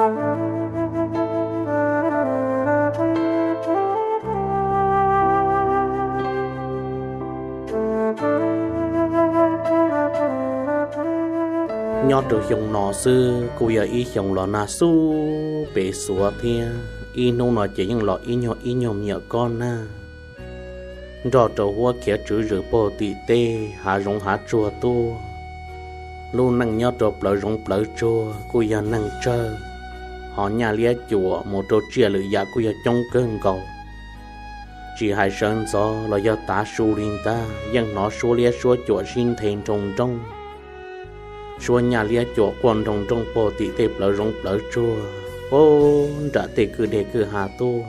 Nyob rau xyoo no xwb kuj yog ib xyoo los nag xub pes xuav thiab, ib hnub no ces yeej los ib nyuag ib nyuag me nyuam kob nag nrog rau huab khiav tswv zwm puag tim tej hav zoov hav tsuag tuaj. Lub neej nyob rau plawv zoov plawv tsuag kuj yog neeg tsawg, ho nyaj liab cuam mus rau tsiaj lwm yam kuj yog coob kawg nkaus. Tsis hais sawv ntxov los yog tav su li ntag yeej hnov suab liab suab cuam sib nthe nroo nrooj. Suab nyaj liab cuam quaj nroo nrooj puag tim tej plawv zoov plawv tsuag, puag nram tej kwj deg kwj ha tuaj.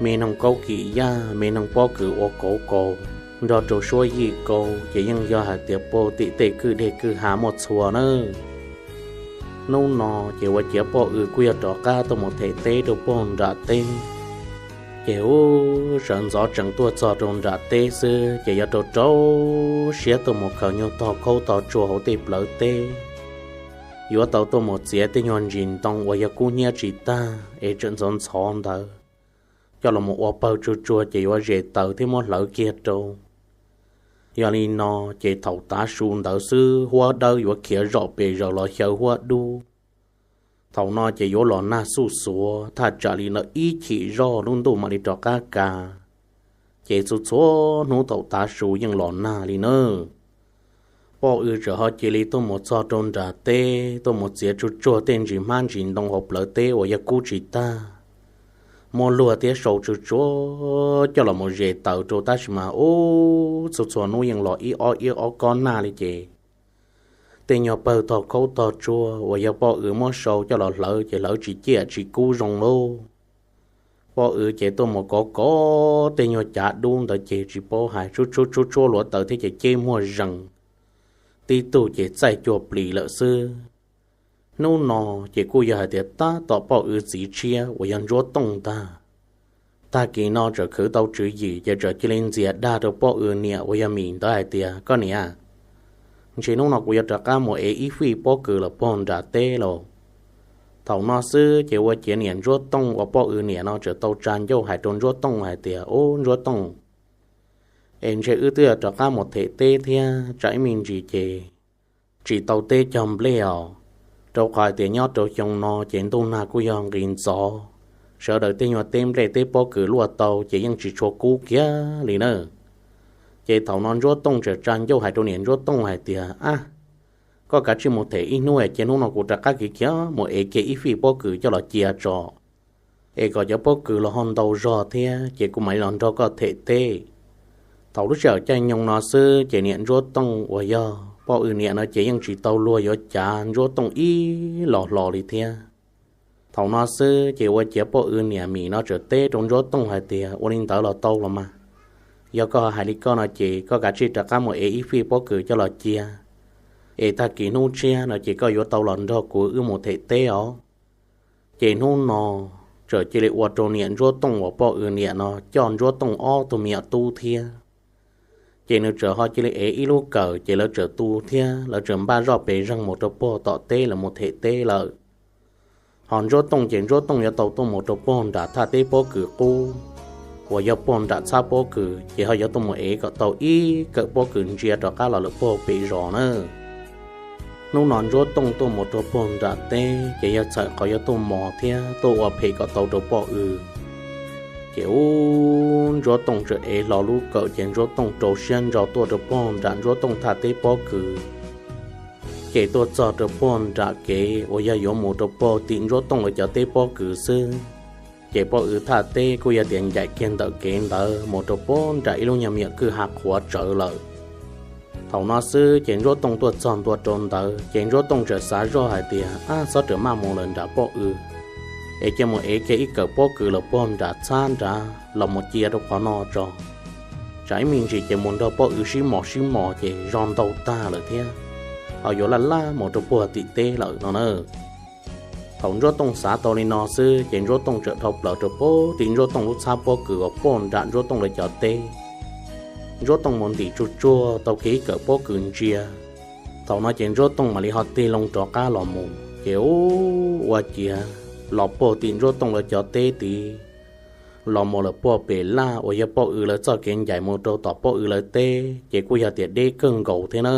Me noog kaub kim yaj, me noog pob kws ua kauv kaus, nrog rau suab yij kau ces yeej yog hais tias puag tim tej kwj deg kwj ha muaj txhua nawb. Hnub no ces ua ciav poj W kuj yog rov qab tuaj mus them teb rau puag nram teb. Ces ub, sawv ntxov tseem tuaj txog rau nram teb xwb ces yuav rau rau siab tuaj mus khaws nyuag tog khaub tog tsuag hauv tej plawv teb, yuav tau tuaj mus txiav tej nyuag ntsis ntoo uas yog kub hnyiab tsis tag es tseem ntxhov ntxhov ntawd coj los mus ua pawg tsuag tsuag ces yuav zes taws thiab muab hlawv kiag rau. Yog li no ces thaum tav su ntawd xwb huab dawb yuav khiav zom pes zaws los xyaw huab dub. Thaum no ces yuav los nag xuj xuav thaj tsam li ntawm ib chim zoj lub ntuj mam li rov qab ka. Ces txhua txhua hnub thaum tav su yeej los nag li nawb. Poj W txawm ho cia li tuaj mus txog rau nram teb tuaj mus txiav tsuag tsuag tej ntsis hmab ntsis ntoo hauv plawv teb uas yog kub tsis tag, muab luag thiab sau tsuag tsuag coj los mus zes taws rau tab sis mas ub, txhua txhua hnub yeej los ib ob ib ob kob nag li ces tej nyuag pawg tog khaub tog tsuag uas yog poj W muab sau coj los hlawv ces hlawv tsis ciaj tsis kub zoo lauj. Poj W ces tuaj mus kov kov tej nyuag cav dub ntawd ces tsis paub hais, tshuab tshuab tshuab tshuab hluav taws thiab ces ceb muag zees, tib tug ces txaij cuag plis lawm xwb. Hnub no ces kuj yog hais tias tab tom poj W txiv tshiab uas yog Ntsuab Tooj ntag. Tag kis no txawm khwv tau tswv yim ces txawm cia li ntxias dag rau poj W niam uas yog Mim ntawd hais tias, Koj niam, ntshe hnub no kuv yuav rov qab mus ev ib fij pob kws los puag nram teb lauj. Thaum no xwb ces ua ciav niam Ntsuab Tooj uas poj W niam no txawm tau tsa ncauj hais rau Ntsuab Tooj hais tias, Ub Ntsuab Tooj, es ntshe wb twb yuav rov qab mus them teb thiab, tsam ib me ntsis ces tsis tau teb cog nplej os. Rau qhov hais tias nyob rau xyoo no ces ntuj nag kuj yog nqis ntxov, sawv daws tej nyuag teb nplej teb pob kws luaj tau ces yeej tsis tshua kub kiag li na. Ces thaum no Ntsuab Tooj txawm tsa ncauj hais rau niam Ntsuab Tooj hais tias, Ab, koj kav tsij mus them ib hnub es cia hnub no kuv rov qab kiv khiav mus ev kiag ib fij pob kws coj los cia tso, es kom cov pob kws los ho ntau zog thiab ces kuv mam li los nrog koj them teb. Thaum lub sij hawm caij nyoog no xwb ces niam Ntsuab Tooj uas yog poj W niam no ces yeej tsis tau luag yuav cav Ntsuab Tooj ib los hlo li thiab. Thaum no xwb ces ua ciav poj W niam Mim no txawm teb rau Ntsuab Tooj hais tias, Ua li ntawd los tau los mas. Yog koj hais li koj no ces koj kav tsij rov qab mus ev ib fij pob kws coj los cia, es tag kis hnub tshiab no ces koj yuav tau los nrog kuv wb mus them teb os. Ces hnub no txawm cia li ua rau niam Ntsuab Tooj uas poj W niam no coj Ntsuab Tooj ob tug me nyuam tub thiab, ces nws txawm ho cia li ev ib lub kawm ces lawv txawm tu thiab lawv txawm npaj zoj pes zeeg mus rau puag tom teb lawv mus them teb lawm. Ho Ntsuab Tooj ces Ntsuab Tooj yuav tau tuaj mus rau puag nram thaj teb pob kws qub uas yog puag nram txhab pob kws ces ho yuav tuaj mus ev kom tau ib kawm pob kws ntsia rov qab los lawm puag pem zos na. Hnub no Ntsuab Tooj tuaj mus rau puag nram teb ces yog txhawm qhov yuav tuaj mos thiab tuaj ua phem kom tau rau poj W. Ces ub, Ntsuab Tooj txawm ev hlo lub kawm ces Ntsuab Tooj rau siab ntso tuaj rau puag nram Ntsuab Tooj thaj teb pob kws. Ces tuaj txog rau puag nram kev uas yog yuav mus rau puag tim Ntsuab Tooj lawv cov teb pob kws xwb, ces poj W thaj teb kuj yog tias ncaim kiag ntawm kev ntawd mus rau puag nram ib lub nyuag me nyuam kwj ha qhuav tsawv lawm. Thaum no xwb ces Ntsuab Tooj tuaj txog ntua rau ntawd ces Ntsuab Tooj txawm xav zoj hais tias, Ab, txhob rawm maj mus lawm nram poj W, es cia mus ev kiag ib kawm pob kws los puag nram txhab nrad los mus cia rau qhov no tso, tsam ib me ntsis ces mus nrog poj W sib mos sib mos ces zog ntau tag lawm thiab, ho yuav laj laj mus rau puag tim teb lawm no na. Thaum Ntsuab Tooj xav tau li no xwb ces Ntsuab Tooj txawm dhau plaws rau puag tim Ntsuab Tooj lub txhab pob kws uas puag nram Ntsuab Tooj lawv cov teb. Ntsuab Tooj mus ntim tsuag tsuag tau kiag ib kawm pob kws ntsia. Thaum no ces Ntsuab Tooj mam li ho tig loo rov qab los mus. Ces ub, ua ciav los puag tim Ntsuab Tooj lawv cov teb tid, los mus lawm puag pem laj uas yog poj W lawv txoj kev ncaim mus rau tom poj W lawv teb ces kuj yog tias deb kawg nkaus thiab na.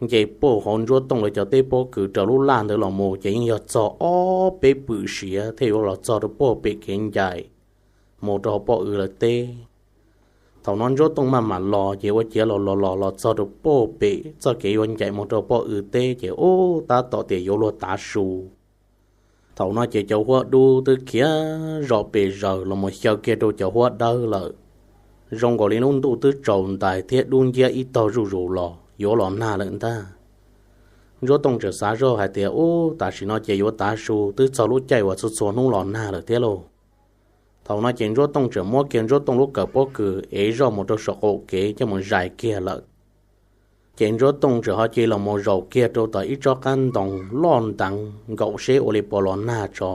Nce puag hauv Ntsuab Tooj lawv cov teb pob kws raws lub laj ntawd los mus ces yeej yog txog ob peb pwm siav thiaj yuav los txog rau puag pem kev ncaim mus rau hauv poj W lawv teb. Thaum no Ntsuab Tooj maj mam los ces ua ciav los los los los txog rau puag pem txoj kev yuav ncaim mus rau poj W teb ces ub, tab tom tias yuav luag tav su. Thaum no ces cov huab dub twb khiav zom pes zaws los mus xyaw kiag rau cov huab dawb lawm. Zoo nkaus li lub ntuj twb tsaus ntais thiab dub nciab ib tog zuj zus los yuav los nag lawm ntag. Ntsuab Tooj txawm xav zoj hais tias, ub, tam sim no ces yuav tav su, twb txog lub caij uas txhua txhua hnub los nag lawm thiab lauj. Thaum no ces Ntsuab Tooj txawm muab kiag Ntsuab Tooj lub kawm pob kws ev zoj mus rau saum qaum kev coj mus zais kiag lawm. Ces Ntsuab Tooj txawm ho cia li los mus zaum kiag rau tom ib tsob qab ntoo loj nteev nkaum seb ua li puas los nag tso.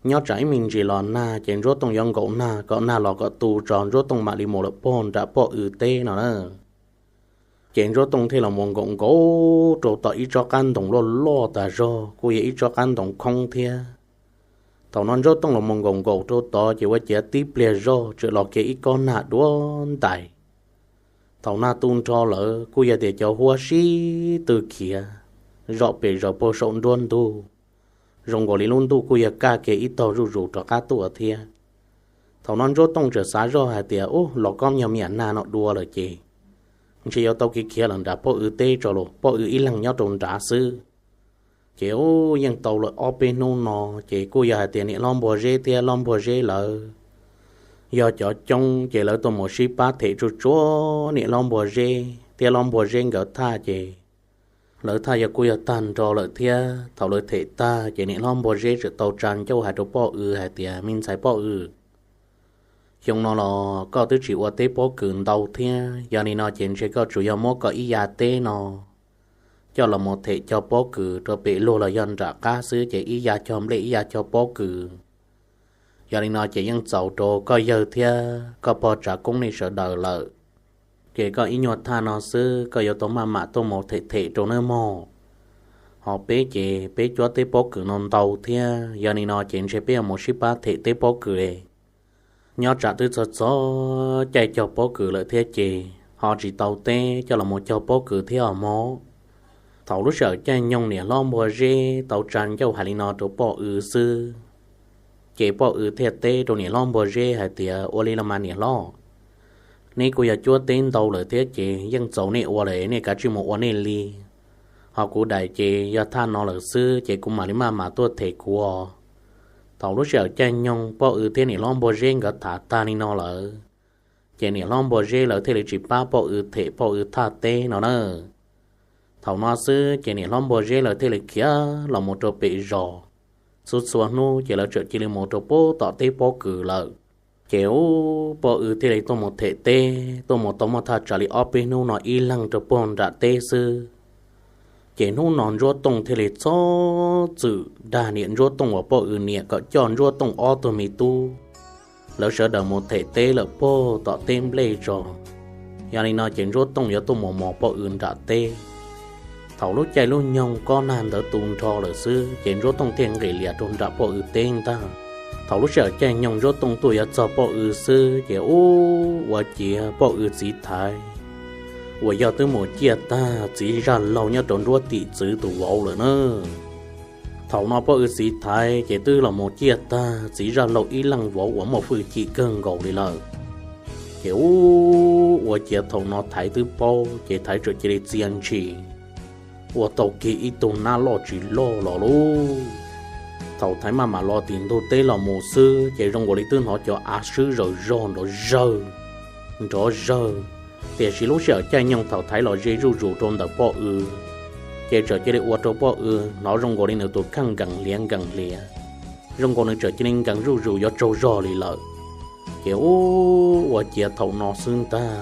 Nyob tsam ib me ntsis los nag ces Ntsuab Tooj yuav nkaum nag kom nag los kom tu tso Ntsuab Tooj mam li mus lawm puag nram poj W teb no na. Ces Ntsuab Tooj thiaj los mus nkaum nkaum rau tom ib tsob qab ntoo loj loj tas zog, kuj yog ib tsob qab ntoo khoob thiab. Thaum no Ntsuab Tooj los mus nkaum nkaum rau tod ces ua ciav tib pliag zog txawm los kiag ib kob nag dua ntais. Thaum nag tu nrho lawm kuj yog tias cov huab sib tw khiav zom pes zaws puag saum nruab ntug, zoo nkaus li lub ntuj kuj yog kaj kiag ib tog zuj zus rov qab tuaj thiab. Thaum no Ntsuab Tooj txawm xav zoj hais tias, ub, los kob nyog me nyuam nag no dua lawm ces ntshe yuav tau kev khiav los nram poj W teb tso los poj W ib leeg nyob rau nrad xwb. Ces ub, yeej tau lawm ob peb hnub no, ces kuj yog hais tias niam hlob Npuag Zeb thiab hlob Npuag Zeb lawv yog cov coob ces lawv tuaj mus sib pab them tsuj tsuav niam hlob Npuag Zeb thiab hlob Npuag Zeb nkawd thaj ces lawv thaj yog kuj yog tag nrho lawm thiab. Thaum lawv them tag ces niam hlob Npuag Zeb txawm tau tsa ncauj hais rau poj W hais tias, me ntxhais poj W, xyoo no los koj twb tsis ua teb pob kws ntau thiab, yog li no ces ntshe koj tsuas yog muab koj ib yav teb no coj los mus them cog pob kws rau pem luag los yog nram qab xwb ces ib yav cog nplej ib yav cog pob kws. Yog li no ces yeej txaus rau koj yawg thiab koj pog tsav koob nej sawv daws lawm. Ces koj ib nyuag thaj no xwb koj yuav tau maj mam tuaj mus them them rau nawb mog. Ho peb ces peb cuab teb pob kws no ntau thiab, yog li no ces ntshe peb yuav mus sib pab them teb pob kws. Nyob tsam twb txog txog caij cog pob kws lawm thiab ces ho tsis tau teb coj los mus cog pob kws thiab os mog. Thaum lub sij hawm caij nyoog niam hlob Npuag Zeb tau tsa ncauj hais li no rau poj W xwb, ces poj W thiaj teb rau niam hlob Npuag Zeb hais tias, ua li los mas niam hlob, neb kuj yog cuab teb ntau lawm thiab ces yeej txaus nej ua lawm, nej kav tsij mus ua nej li. Ho kuv daim ces yog thaj no lawm xwb ces kuv mam li maj mam tuaj them kuv os. Thaum lub sij hawm caij nyoog poj W thiab niam hlob Npuag Zeb nkawd tham tag li no lawm, ces niam hlob Npuag Zeb lawv thiaj li tsis pab poj W them poj W thaj teb no na. Thaum no xwb ces niam hlob Npuag Zeb lawv thiaj li khiav los mus rau pem zos. Txhua txhua hnub ces lawv txawm cia li mus rau puag tom teb pob kws lawm. Ces ub, poj W thiaj li tuaj mus them teb, tuaj mus tau muaj thaj tsam li ob peb hnub no ib leeg rau puag nram teb xwb. Ces hnub no Ntsuab Tooj thiaj li txhob txwm dag niam Ntsuab Tooj uas poj W niam kom coj Ntsuab Tooj ob tug me tub lawv sawv daws mus them teb lawm puag tom teb nplej tso. Yog li no ces Ntsuab Tooj yuav tuaj mus mos poj W nram teb. Thaum lub caij lub nyoog kob nag ntawd tu nrho lawm xwb ces Ntsuab Tooj thiaj nqis lias rau nram poj W teb ntag. Thaum lub sij hawm caij nyoog Ntsuab Tooj tuaj yuav txog poj W xwb ces ub, ua ciav poj W txiv Thaiv uas yog twb mus ciaj tag txiv zaj laug nyob rau nruab tim txwv tus vauv lawm na. Thaum no poj W txiv Thaiv ces twb los mus ciaj tag txiv zaj laug ib leeg vauv uas muaj hwj chim kawg nkaus li lawm. Ces ub, ua ciav thaum no Thaiv twb paub ces Thaiv txawm cia li txia ntshis ua tau kiag ib tug nab loj tsis loj los lauj. Thaum Thaiv maj mam los tim ntug teb los mus xwb ces zoo nkaus li twb hnov cov av swb zawg zog nrov zawg, nrov zawg. Tiam sis lub sij hawm caij nyoog thaum Thaiv los ze zuj zus rau ntawm poj W, ces txawm cia li ua rau poj W hnov zoo nkaus li nws tus kheej nkees hliav nkees hliav, zoo nkaus nws txawm cia li nkees zuj zus yuav tsaug zog li lawm. Ces ub, ua ciav thaum no xwb ntag,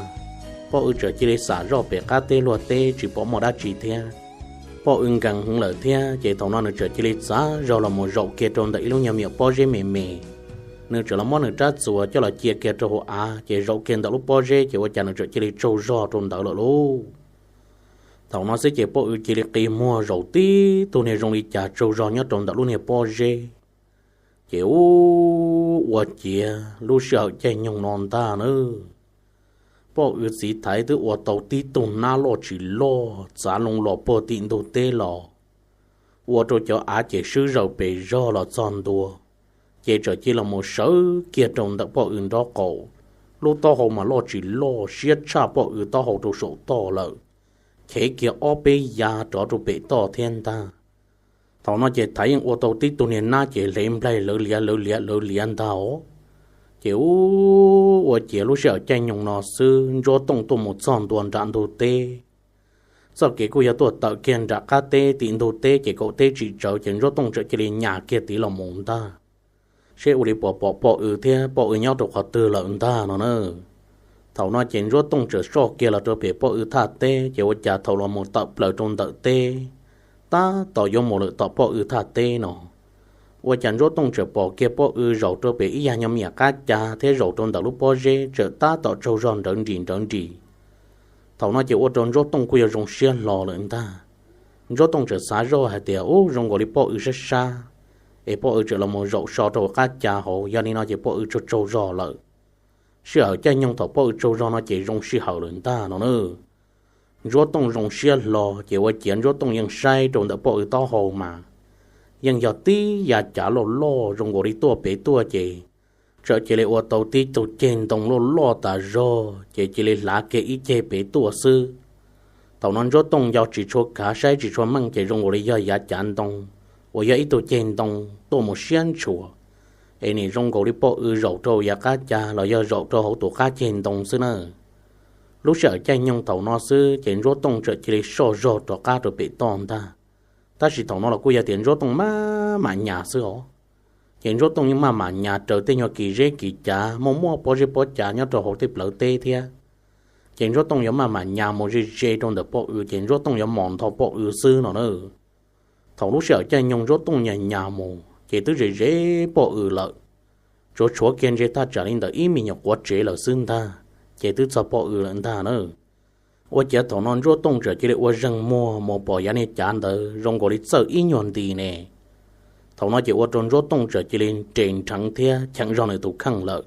poj W txawm cia li xam zoj pem qab teb luag teb tsis pom muaj dab tsi thiab. Poj W nkees heev lawm thiab ces thaum no nws txawm cia li txav zog los mus zaum kiag rau ntawm ib lub nyuag me nyuam pob zeb me me. Nws txawm los muab nws rab txuas coj los cia kiag rau hauv av ces zaum kiag ntawm lub pob zeb ces ua cas nws txawm cia li tsaug zog rau ntawd lawm lauj. Thaum no xwb ces poj W cia li qi muag zaum tib tug niag zoo li cas tsaug zog nyob rau ntawm lub niag pob zeb. Ces ub, ua ciav lub sij hawm caij nyoog no ntag na, poj W txiv thaiv twb ua tau tib tug nab loj tsis loj txav loo los puag tim ntug teb los, ua rau cov av ces swb zaws pes zog los txog ntua, ces txawm cia los mus sawv kiag rau ntawm poj W nraub qaum. Lub taub hau mas loj tsis loj siab tshaj poj W taub hau rau saum toj lawm, chev kiag ob peb yav rov rau pem toj thiab ntag. Thaum no ces thaiv yeej ua tau tib tug niag nab ces hle nplaig lawv liav lawv liav lawv liav ntag os. Ces ub, ua ciav lub sij hawm caij nyoog no xwb Ntsuab Tooj tuaj mus txog ntua nram ntug teb. Txoj kev kuj yog tuaj tawm kiag nram qab teb tim ntug teb ces kaum teb tsis tsawv ces Ntsuab Tooj txawm cia li nyas kiag tid los mus ntag, seb ua li puas pom poj W thiab poj W nyob rau qhov twg lawm ntag no na. Thaum no ces Ntsuab Tooj txawm soj kiag los rau pem poj W thaj teb ces ua cas thaum los mus tawm plaws rau ntawm teb, tab tom yuav mus lawm tom poj W thaj teb no, ua cas Ntsuab Tooj txawm pom kiag poj W zaum rau pem ib yam nyuag me nyuam qab ca thiab zaum rau ntawm lub pob zeb txawm tab tom tsaug zog nrawv nris nrawv nris. Thaum no ces ua rau Ntsuab Tooj kuj yog zoo siab hlo lawm ntag. Ntsuab Tooj txawm xav zoj hais tias, ub, zoo nkaus li poj W sab sab, es poj W txawm los mus zaum so rau qab ca hauv, yog li no ces poj W tsaug tsaug zog lawm. Sij hawm caij nyoog thaum poj W tsaug zog no ces zoo sij hawm lawm ntag no na. Ntsuab Tooj zoo siab hlo ces ua ciav Ntsuab Tooj yeej saib rau ntawm poj W taub hau mas yeej yog tib yav cav loj loj zoo nkaus li tuaj pem tuaj ces txawm cia li ua tau tib tug ceg ntoo loj loj tas zog ces cia li hlav kiag ib ceg pem tuaj xwb. Thaum no Ntsuab Tooj nco tsis tshua kav saib tsis tshua meej ces zoo nkaus li yog yav cav ntoo uas yog ib tug ceg ntoo tuaj mus siab ntshua, es nim zoo nkaus li poj W zaum rau yav qab ca los yog zaum rau hauv tus qab ceg ntoo xwb na. Lub sij hawm caij nyoog thaum no xwb ces Ntsuab Tooj txawm cia li soj zog rov qab rau pem toj ntag. Tab sis thaum no los kuj yog tias Ntsuab Tooj maj mam nyas xwb os. Ces Ntsuab Tooj yeej maj mam nyas raws tej nyuag kis zeb kis cav muaj muaj pob zeb pob cav nyob rau hauv tej plawv teb thiab. Ces Ntsuab Tooj yuav maj mam nyas mus ze ze rau ntawm poj W ces Ntsuab Tooj yuav mos ntho poj W xwb no na. Thaum lub sij hawm caij nyoog Ntsuab Tooj nyas nyas mus ces twb ze ze poj W lawm, tsuav tshuav kiag ntshe thaj tsam li ntawm ib me nyuam quav tsev lawm xwb ntag, ces twb txog poj W lawm ntag na. Ua ciav thaum no Ntsuab Tooj txawm cia li ua zeeg muag mus pom yav niag cav ntawd zoo nkaus li txawj ib nyuag nti ne. Thaum no ces ua rau Ntsuab Tooj txawm cia li nres nrheev thiab cheem zog nws tus kheej lawm.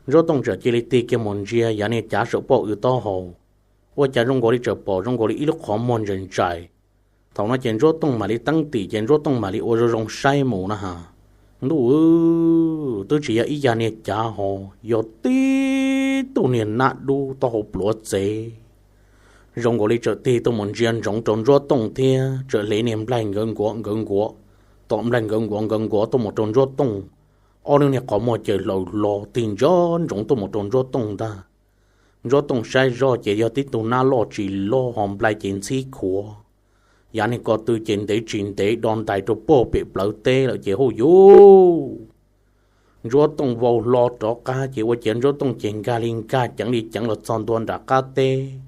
Ntsuab Tooj txawm cia li tig kiag mus ntsia yav niag cav saum poj W taub hau, ua cas zoo nkaus li txawm pom zoo nkaus li ib lub qhov muag ntsais ntsais. Thaum no ces Ntsuab Tooj mam li teeb tim ces Ntsuab Tooj mam li ua zoo zoo saib mus na has, ntuj, twb tsis yog ib yav niag cav ho, yog tib tug niag nab dub taub hau pluav txev. Zoo nkaus li txawm tig tuaj mus ntsia ntsoov rau Ntsuab Tooj thiab txawm hle niag nplaig nkawv nkuav nkawv nkuav, tom nplaig nkawv nkuav nkawv nkuav tuaj mus rau Ntsuab Tooj. Ob lub niag qhov muag caws hlo tig ntsia ntsoov tuaj mus rau Ntsuab Tooj ntag. Ntsuab Tooj saib zoj ces yog tib tug nab loj tsis loj ho nplaig ces ntxhib khuav, yav niag ko tw ces ntev tsis ntev do ntais rau puag pem plawv teb lawm ces huj yuv, Ntsuab Tooj vau hlo rov qab ces ua ciav Ntsuab Tooj ces nkag li nkag ceev li ceev los txog ntua nram qab teb.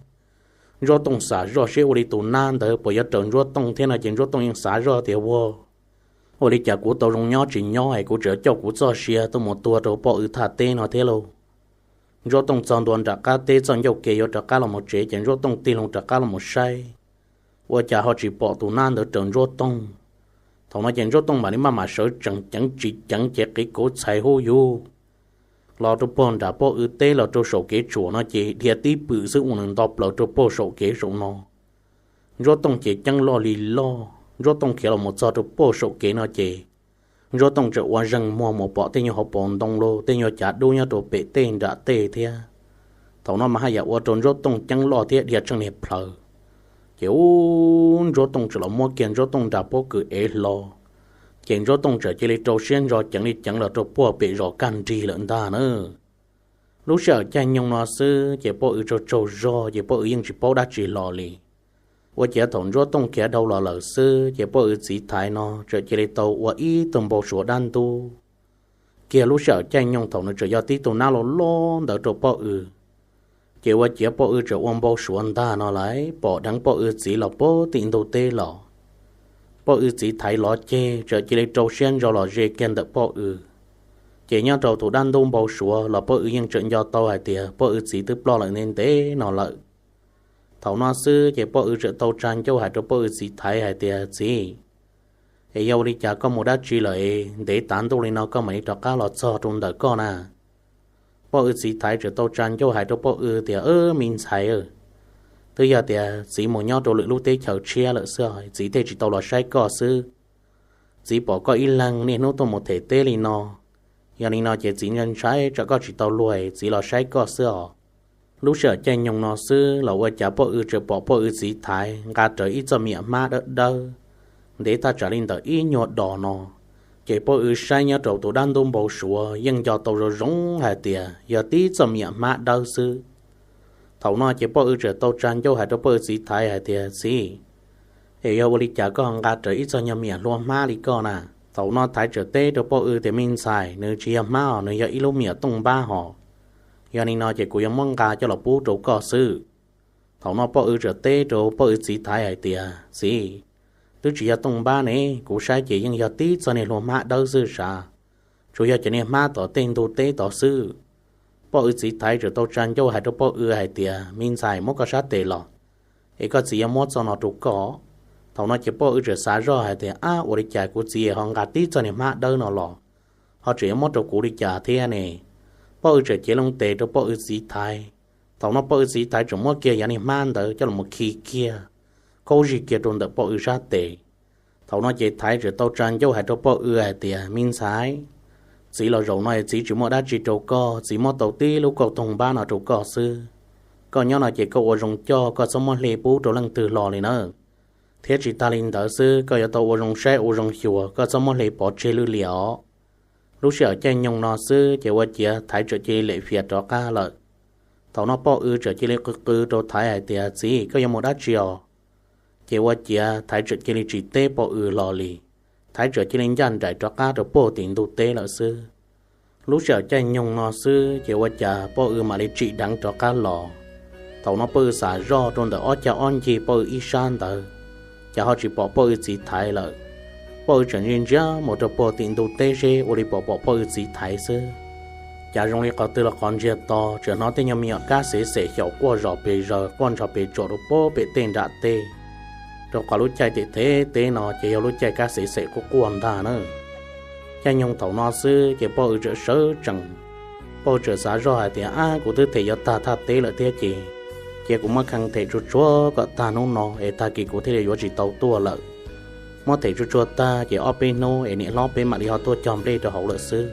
Ntsuab Tooj xav zoj seb ua li tus nab ntawd puas yuav raws Ntsuab Tooj thiab no ces Ntsuab Tooj yeej xav zoj tias ua, ua li cas kuv tau zoo nyob tsis nyob es kuv tseem coj kuv txoj sia tuaj mus tua rau poj W thaj teb no thiab lauj. Ntsuab Tooj txog ntua nram qab teb txoj ncauj ke yuav rov qab los mus tsev ces Ntsuab Tooj tig loo rov qab los mus saib, ua cas ho tsis pom tus nab ntawd raws Ntsuab Tooj. Thaum no ces Ntsuab Tooj mam li maj mam sawv tsees ceev tsis ceev ces qiv kauv txhais huj yuv los rau puag nram poj W teb los rau saum kev tsuam no ces dhia tib pwm xwb ua nws nto plaws rau puag saum kev saum no. Ntsuab Tooj ces ceeb loj li loj, Ntsuab Tooj khiav los mus txog rau puag saum kev no ces Ntsuab Tooj txawm ua zeeg muag mus pom tej nyuag hauv paus ntoo los tej nyuag cav dub nyob rau pem tej nram tej thiab. Thaum no mas haj yam ua rau Ntsuab Tooj ceeb loj thiab dhia tsheej niag plhaws. Ces ub, Ntsuab Tooj txawm los muab kiag Ntsuab Tooj nra pob kws ev hlo, ces Ntsuab Tooj txawm cia li rau siab ntso ceev li ceev los rau puag pem zos kaj nrig lawm ntag na. Lub sij hawm caij nyoog no xwb ces poj W tsaug tsaug zog ces poj W yeej tsis paub dab tsi hlo li. Ua ciav thaum Ntsuab Tooj khiav dhau los lawm xwb ces poj W txiv thaiv no txawm cia li tau ua ib tug npau suav dab ntub kiag lub sij hawm caij nyoog thaum nws tseem yog tib tug nab loj loj ntawd rau poj W. Ces ua ciav poj W tseem ua npau suav ntag no lawm pom dheev poj W txiv los puag tim ntug teb los. Poj W txiv thaiv los ceg txawm cia li rau siab ntso los ze kiag ntawm poj W. Ces nyob rau tus dab ntub npau suav los poj W yeej tseem nco tau hais tias poj W txiv twb ploj lawm ntev ntev no lawm. Thaum no xwb ces Poj Wb txawm tau tsa ncauj hais rau Poj Wb txiv Thaiv hais tias, Txiv, es yog ua li cas koj mus dab tsi lawm es ntev tav ntuj li no koj mam li rov qab los txog rau ntawm koj na? Poj Wb txiv Thaiv txawm tau tsa ncauj hais rau Poj Wb tias, Me ntxhais, twb yog tias txiv mus nyob rau lwm lub teb chaws tshiab lawm xwb, txiv thiaj tsis tau los saib koj xwb. Txiv pom koj ib leeg niaj hnub tuaj mus them teb li no, yog li no ces txiv ntshai tsam koj tsis tau luag txiv los saib koj xwb os. Lub sij hawm caij nyoog no xwb los ua cas Poj Wb txawm pom Poj Wb txiv Thaiv nqa rawv ib txoj me nyuam hmab dawb dawb, ntev thaj tsam li ntawm ib nyuag dos no. Ces Poj Wb saib nyob rau tus dab ntub npau suav yeej nco tau zoo zoo hais tias yog tib txoj me nyuam hmab dawb xwb. Thaum no ces Poj Wb txawm tau tsa ncauj hais rau Poj Wb txiv Thaiv hais tias, Txiv, es yog ua li cas koj nqa rawv ib txoj nyuag me nyuam hlua hmab li koj na? Thaum no Thaiv txawm teb rau Poj Wb tias, Me ntxhais, nws tsis yog hmab os, nws yog ib lub me nyuam tooj npab hos. Yog li no ces kuv yuav muab nqa coj los pub rau koj xwb. Thaum no Poj Wb txawm teb rau Poj Wb txiv Thaiv hais tias, Txiv, twb tsis yog tooj npab ne, kuv saib ces yeej yog tib txoj niag hlua hmab dawb xwb sav, tsuas yog cov niag hmab tom tej ntug teb tod xwb. Poj Wb txiv Thaiv txawm tau tsa ncauj hais rau Poj Wb hais tias, Me ntxhais, muab koj sab tes los, es koj txiv yuav muab txoj no rau koj. Thaum no ces Poj Wb txawm xav zoj hais tias, Ab, ua li cas kuv txiv ho nqa tib txoj niag hmab dawb no los, ho tseem yuav muab rau kuv li cas thiab ne? Poj Wb txawm cev loo tes rau Poj Wb txiv Thaiv. Thaum no Poj Wb txiv Thaiv txawm muab kiag yav niag hmab ntawd coj los khi kiag, khaub zig kiag rau ntawm Poj Wb sab tes. Thaum no ces Thaiv txawm tau tsa ncauj hais rau Poj Wb hais tias, Me ntxhais, txiv los zaum no txiv tsis muaj dab tsi rau koj, txiv muab tau tib lub kauj toog npab no rau koj xwb. Koj nyob no ces koj ua zoo coj, koj txhob muab hle pub rau leej twg hlo li na. Thiab tsis tas li ntawd xwb, koj yuav tau ua zoo saib ua zoo xyuas, koj txhob muab hle pov tseg lwj liam os. Lub sij hawm caij nyoog no xwb ces ua ciav Thaiv txawm cia li lem fias rov qab lawm. Thaum no Poj Wb txawm cia li qw qw rau Thaiv hais tias, Txiv, koj yuav mus dab tsi os? Ces ua ciav Thaiv txawm cia li tsis teb Poj Wb hlo li. Thaiv txawm cia li ncaj nraim rov qab rau puag tim ntug teb lawm xwb. Lub sij hawm caij nyoog no xwb ces ua cas Poj Wb mam li tsim deev rov qab los. Thaum no Poj Wb xav zoj rau ntawm ob cag ob ncig Poj Wb ib sab ntawd, cas ho tsis pom Poj Wb txiv Thaiv lawm. Poj Wb tseem ntsia ntsia mus rau puag tim ntug teb seb ua li puas pom Poj Wb txiv Thaiv xwb. Cas zoo li qhov twg los qhov ntsiag to tseem hnov tej nyuag me nyuam kab xev xem xyaum quaj zom pes zaws quaj ntsho pes tsuam rau puag pem tej nram teb, rau qhov lub caij tem thev teb no ces yog lub caij kab xev xem quaj quaj ntag na. Caij nyoog thaum no xwb ces Poj Wb txawm sawv tsees. Poj Wb txawm xav zoj hais tias, Ab, kuv twb them yuav tag thaj teb lawm thiab ces, cia kuv muab khee them tsuag tsuag kom tag hnub no es tag kis kuv thiaj li yuav tsis tau tuaj lawm. Muab them tsuag tsuag tag ces ob peb hnub es niam hlob peb mam li ho tuaj cog nplej rau hauv lawm xwb.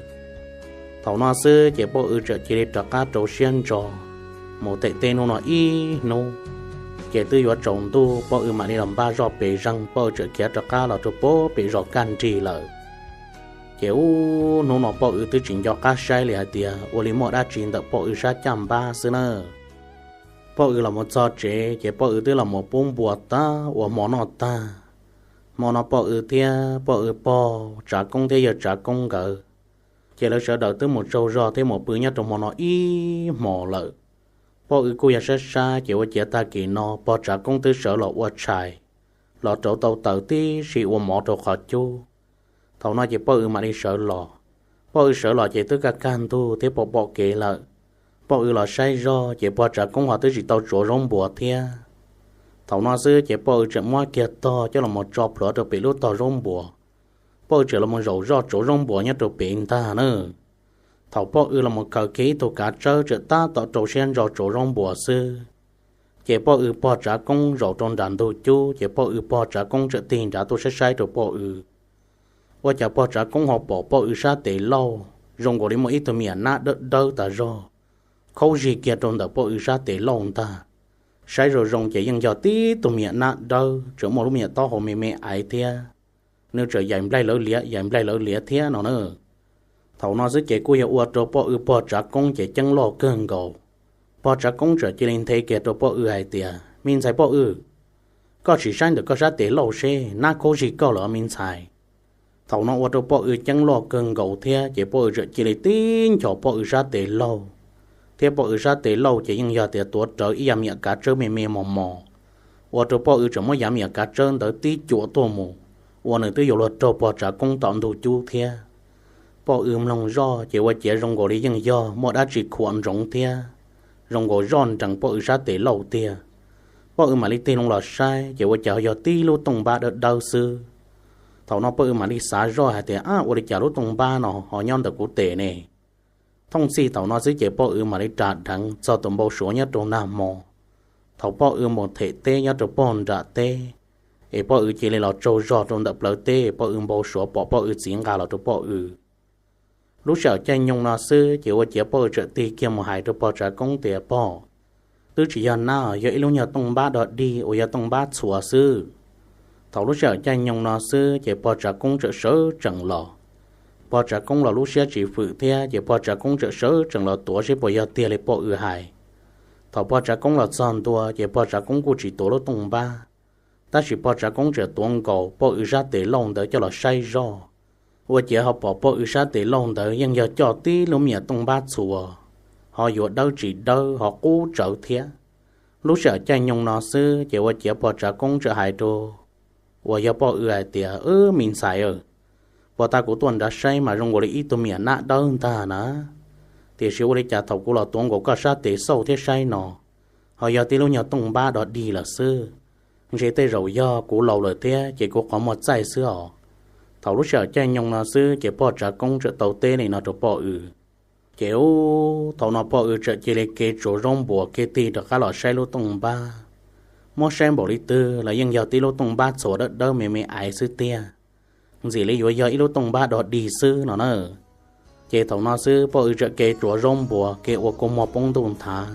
Thaum no xwb ces Poj Wb txawm cia li rov qab rau siab ntso mus tem teb hnub no ib hnub. Ces twb yuav tsaus ntuj, Poj Wb mam li los npaj zoj pes zeeg, Poj Wb txawm khiav rov qab los rau puag pem zos kaj nrig lawm. Ces ub, hnub no Poj Wb twb tsis nco qab saib li hais tias ua li muaj dab tsi ntawm Poj Wb sab caj npab xwb na. Poj Wb los mus txog tsev ces Poj Wb twb los mus pub npua tag ua hmo noj tag. Hmo no Poj Wb thiab Poj Wb pog, Tsav Koob thiab yawg Tsav Koob nkawd, ces lawv sawv daws twb mus tsaug zog thiab mus pw nyob rau hmo no ib hmos lawm. Poj Wb kuj yog sab sab ces ua ciav tag kis no pog Tsav Koob twb sawv los ua tshais, los rauv tau taws tib si ua mov rau qhov cub. Thaum no ces Poj Wb mam li sawv los. Poj Wb sawv los ces twb kaj kaj ntug thiab pom pom kev lawm. Poj Wb los saib zog ces pog Tsav Koob ho twb tsis tau tsuav zaub npuas thiab. Thaum no xwb ces Poj Wb tseem muab kiag tog coj los mus tso plhuav rau pem lub tog zaub npuas. Poj Wb tseem los mus zaum zoj tsuav zaub npuas nyob rau pem ntag na. Thaum Poj Wb los mus khaws kiag ib tug kav tsawb tseem tab tom rau siab ntso tsuav zaub npuas xwb, ces Poj Wb pog Tsav Koob zaum rau nram ntug cub ces Poj Wb pog Tsav Koob tseem tig nrad tuaj saib saib rau Poj Wb. Ua cas pog Tsav Koob ho pom Poj Wb sab tes lauj zoo nkaus li muaj ib tug me nyuam nab dawb dawb tas zog khaub zig kiag rau ntawm Poj Wb sab tes lauj ntag. Saib zoo zoo ces yeej yog tib tug me nyuam nab dawb tseem muaj lub me nyuam taub hau me me aiv thiab. Nws tseem yaim nplaig lawv liav yaim nplaig lawv liav thiab no na. Thaum no xwb ces kuj yog ua rau Poj Wb pog Tsav Koob ces ceeb loj kawg nkaus. Pog Tsav Koob tseem cia li nthe kiag rau Poj Wb hais tias, Me ntxhais Poj Wb, koj sim saib ntawm koj sab tes lauj seb nab khaub zig koj lawm me ntxhais. Thaum no ua rau Poj Wb ceeb loj kawg nkaus thiab ces Poj Wb tseem cia li tib nchos Poj Wb sab tes lauj, thiab Poj Wb sab tes lauj ces yeej yog tias tuav rawv ib yav me nyuam kav tsawb me me mos mos, ua rau Poj Wb tseem muab yav me nyuam kav tsawb ntawd tib cuam tuaj mus, ua nws twb yuav luag raug pog Tsav Koob tom ntug cub thiab. Poj Wb mloog zoj ces ua ciav zoo nkaus li yeej yog muaj dab tsi khuam ntsoov thiab, zoo nkaus zoj nrees Poj Wb sab tes lauj tiag. Poj W mam li tig loo los saib ces ua cas yog tib lub tooj npab dawb dawb xwb. Thaum no Poj W mam li xav zoj hais tias, ab, ua li cas lub tooj npab no ho nyob ntawm kuv tes ne? Thooj txhij thaum no xwb ces Poj W mam li ras dheev txog tus npau suav nyob rau nag hmo. Thaum Poj W mus them teb nyob rau pog nram teb, es Poj W cia li los tsaug zog rau ntawm plawv teb, Poj W npau suav pom Poj W txiv nqa los rau Poj W. Lub sij hawm caij nyoog no xwb ces ua ciav Poj W txawm tig kiag mus hais rau pog Tsav Koob tias, pog, twb tsis yog nab, yog ib lub nyuag tooj npab dog dig uas yog tooj npab txhuas xwb. Thaum lub sij hawm caij nyoog no xwb ces pog Tsav Koob txawm sawv tsees los. Pog Tsav Koob los lub siab tsis fwm thiab ces pog Tsav Koob txawm sawv tsees los tuav seb puas yog tiag li Poj W hais. Thaum pog Tsav Koob los txog ntua ces pog Tsav Koob kuj tsis tuav lub tooj npab, tab sis pog Tsav Koob txawm tuav nkaus Poj W sab tes lauj ntawd coj los saib zoj. Ua ciav ho pom Poj W sab tes lauj ntawd yeej yog coj tib lub me nyuam tooj npab txhuas, ho yuav dawb tsis dawb ho qub tsawv thiab. Lub sij hawm caij nyoog no xwb ces ua ciav pog Tsav Koob txawm hais rau uas yog Poj W hais tias, wb, me ntxhais, puag ta kuv tuaj nrad saib mas zoo nkaus li ib tug me nyuam nab dawb ntag na, tiam sis ua li cas thaum kuv los tuav nkaus koj sab tes xauj thiab saib no ho yog tib lub nyuag tooj npab dog dig lawm xwb. Ntshe tej zaum yog kuv laus lawm thiab ces kuv qhov muag txaij xwb os. Thaum lub sij hawm caij nyoog no xwb ces pog Tsav Koob txawm tau teb li no rau Poj W. Ces ub, thaum no Poj W txawm cia li ke tsuav zaub npuas ke tig rov qab los saib lub tooj npab. Muab saib npaum li twg los yeej yog tib lub tooj npab txhuas dawb dawb me me aiv xwb tiag, ntxim li yuav yog ib lub tooj npab dog dig xwb no na. Ces thaum no xwb Poj W txawm ke tsuav zaub npuas ke ua kua muag poob ntuj nthav.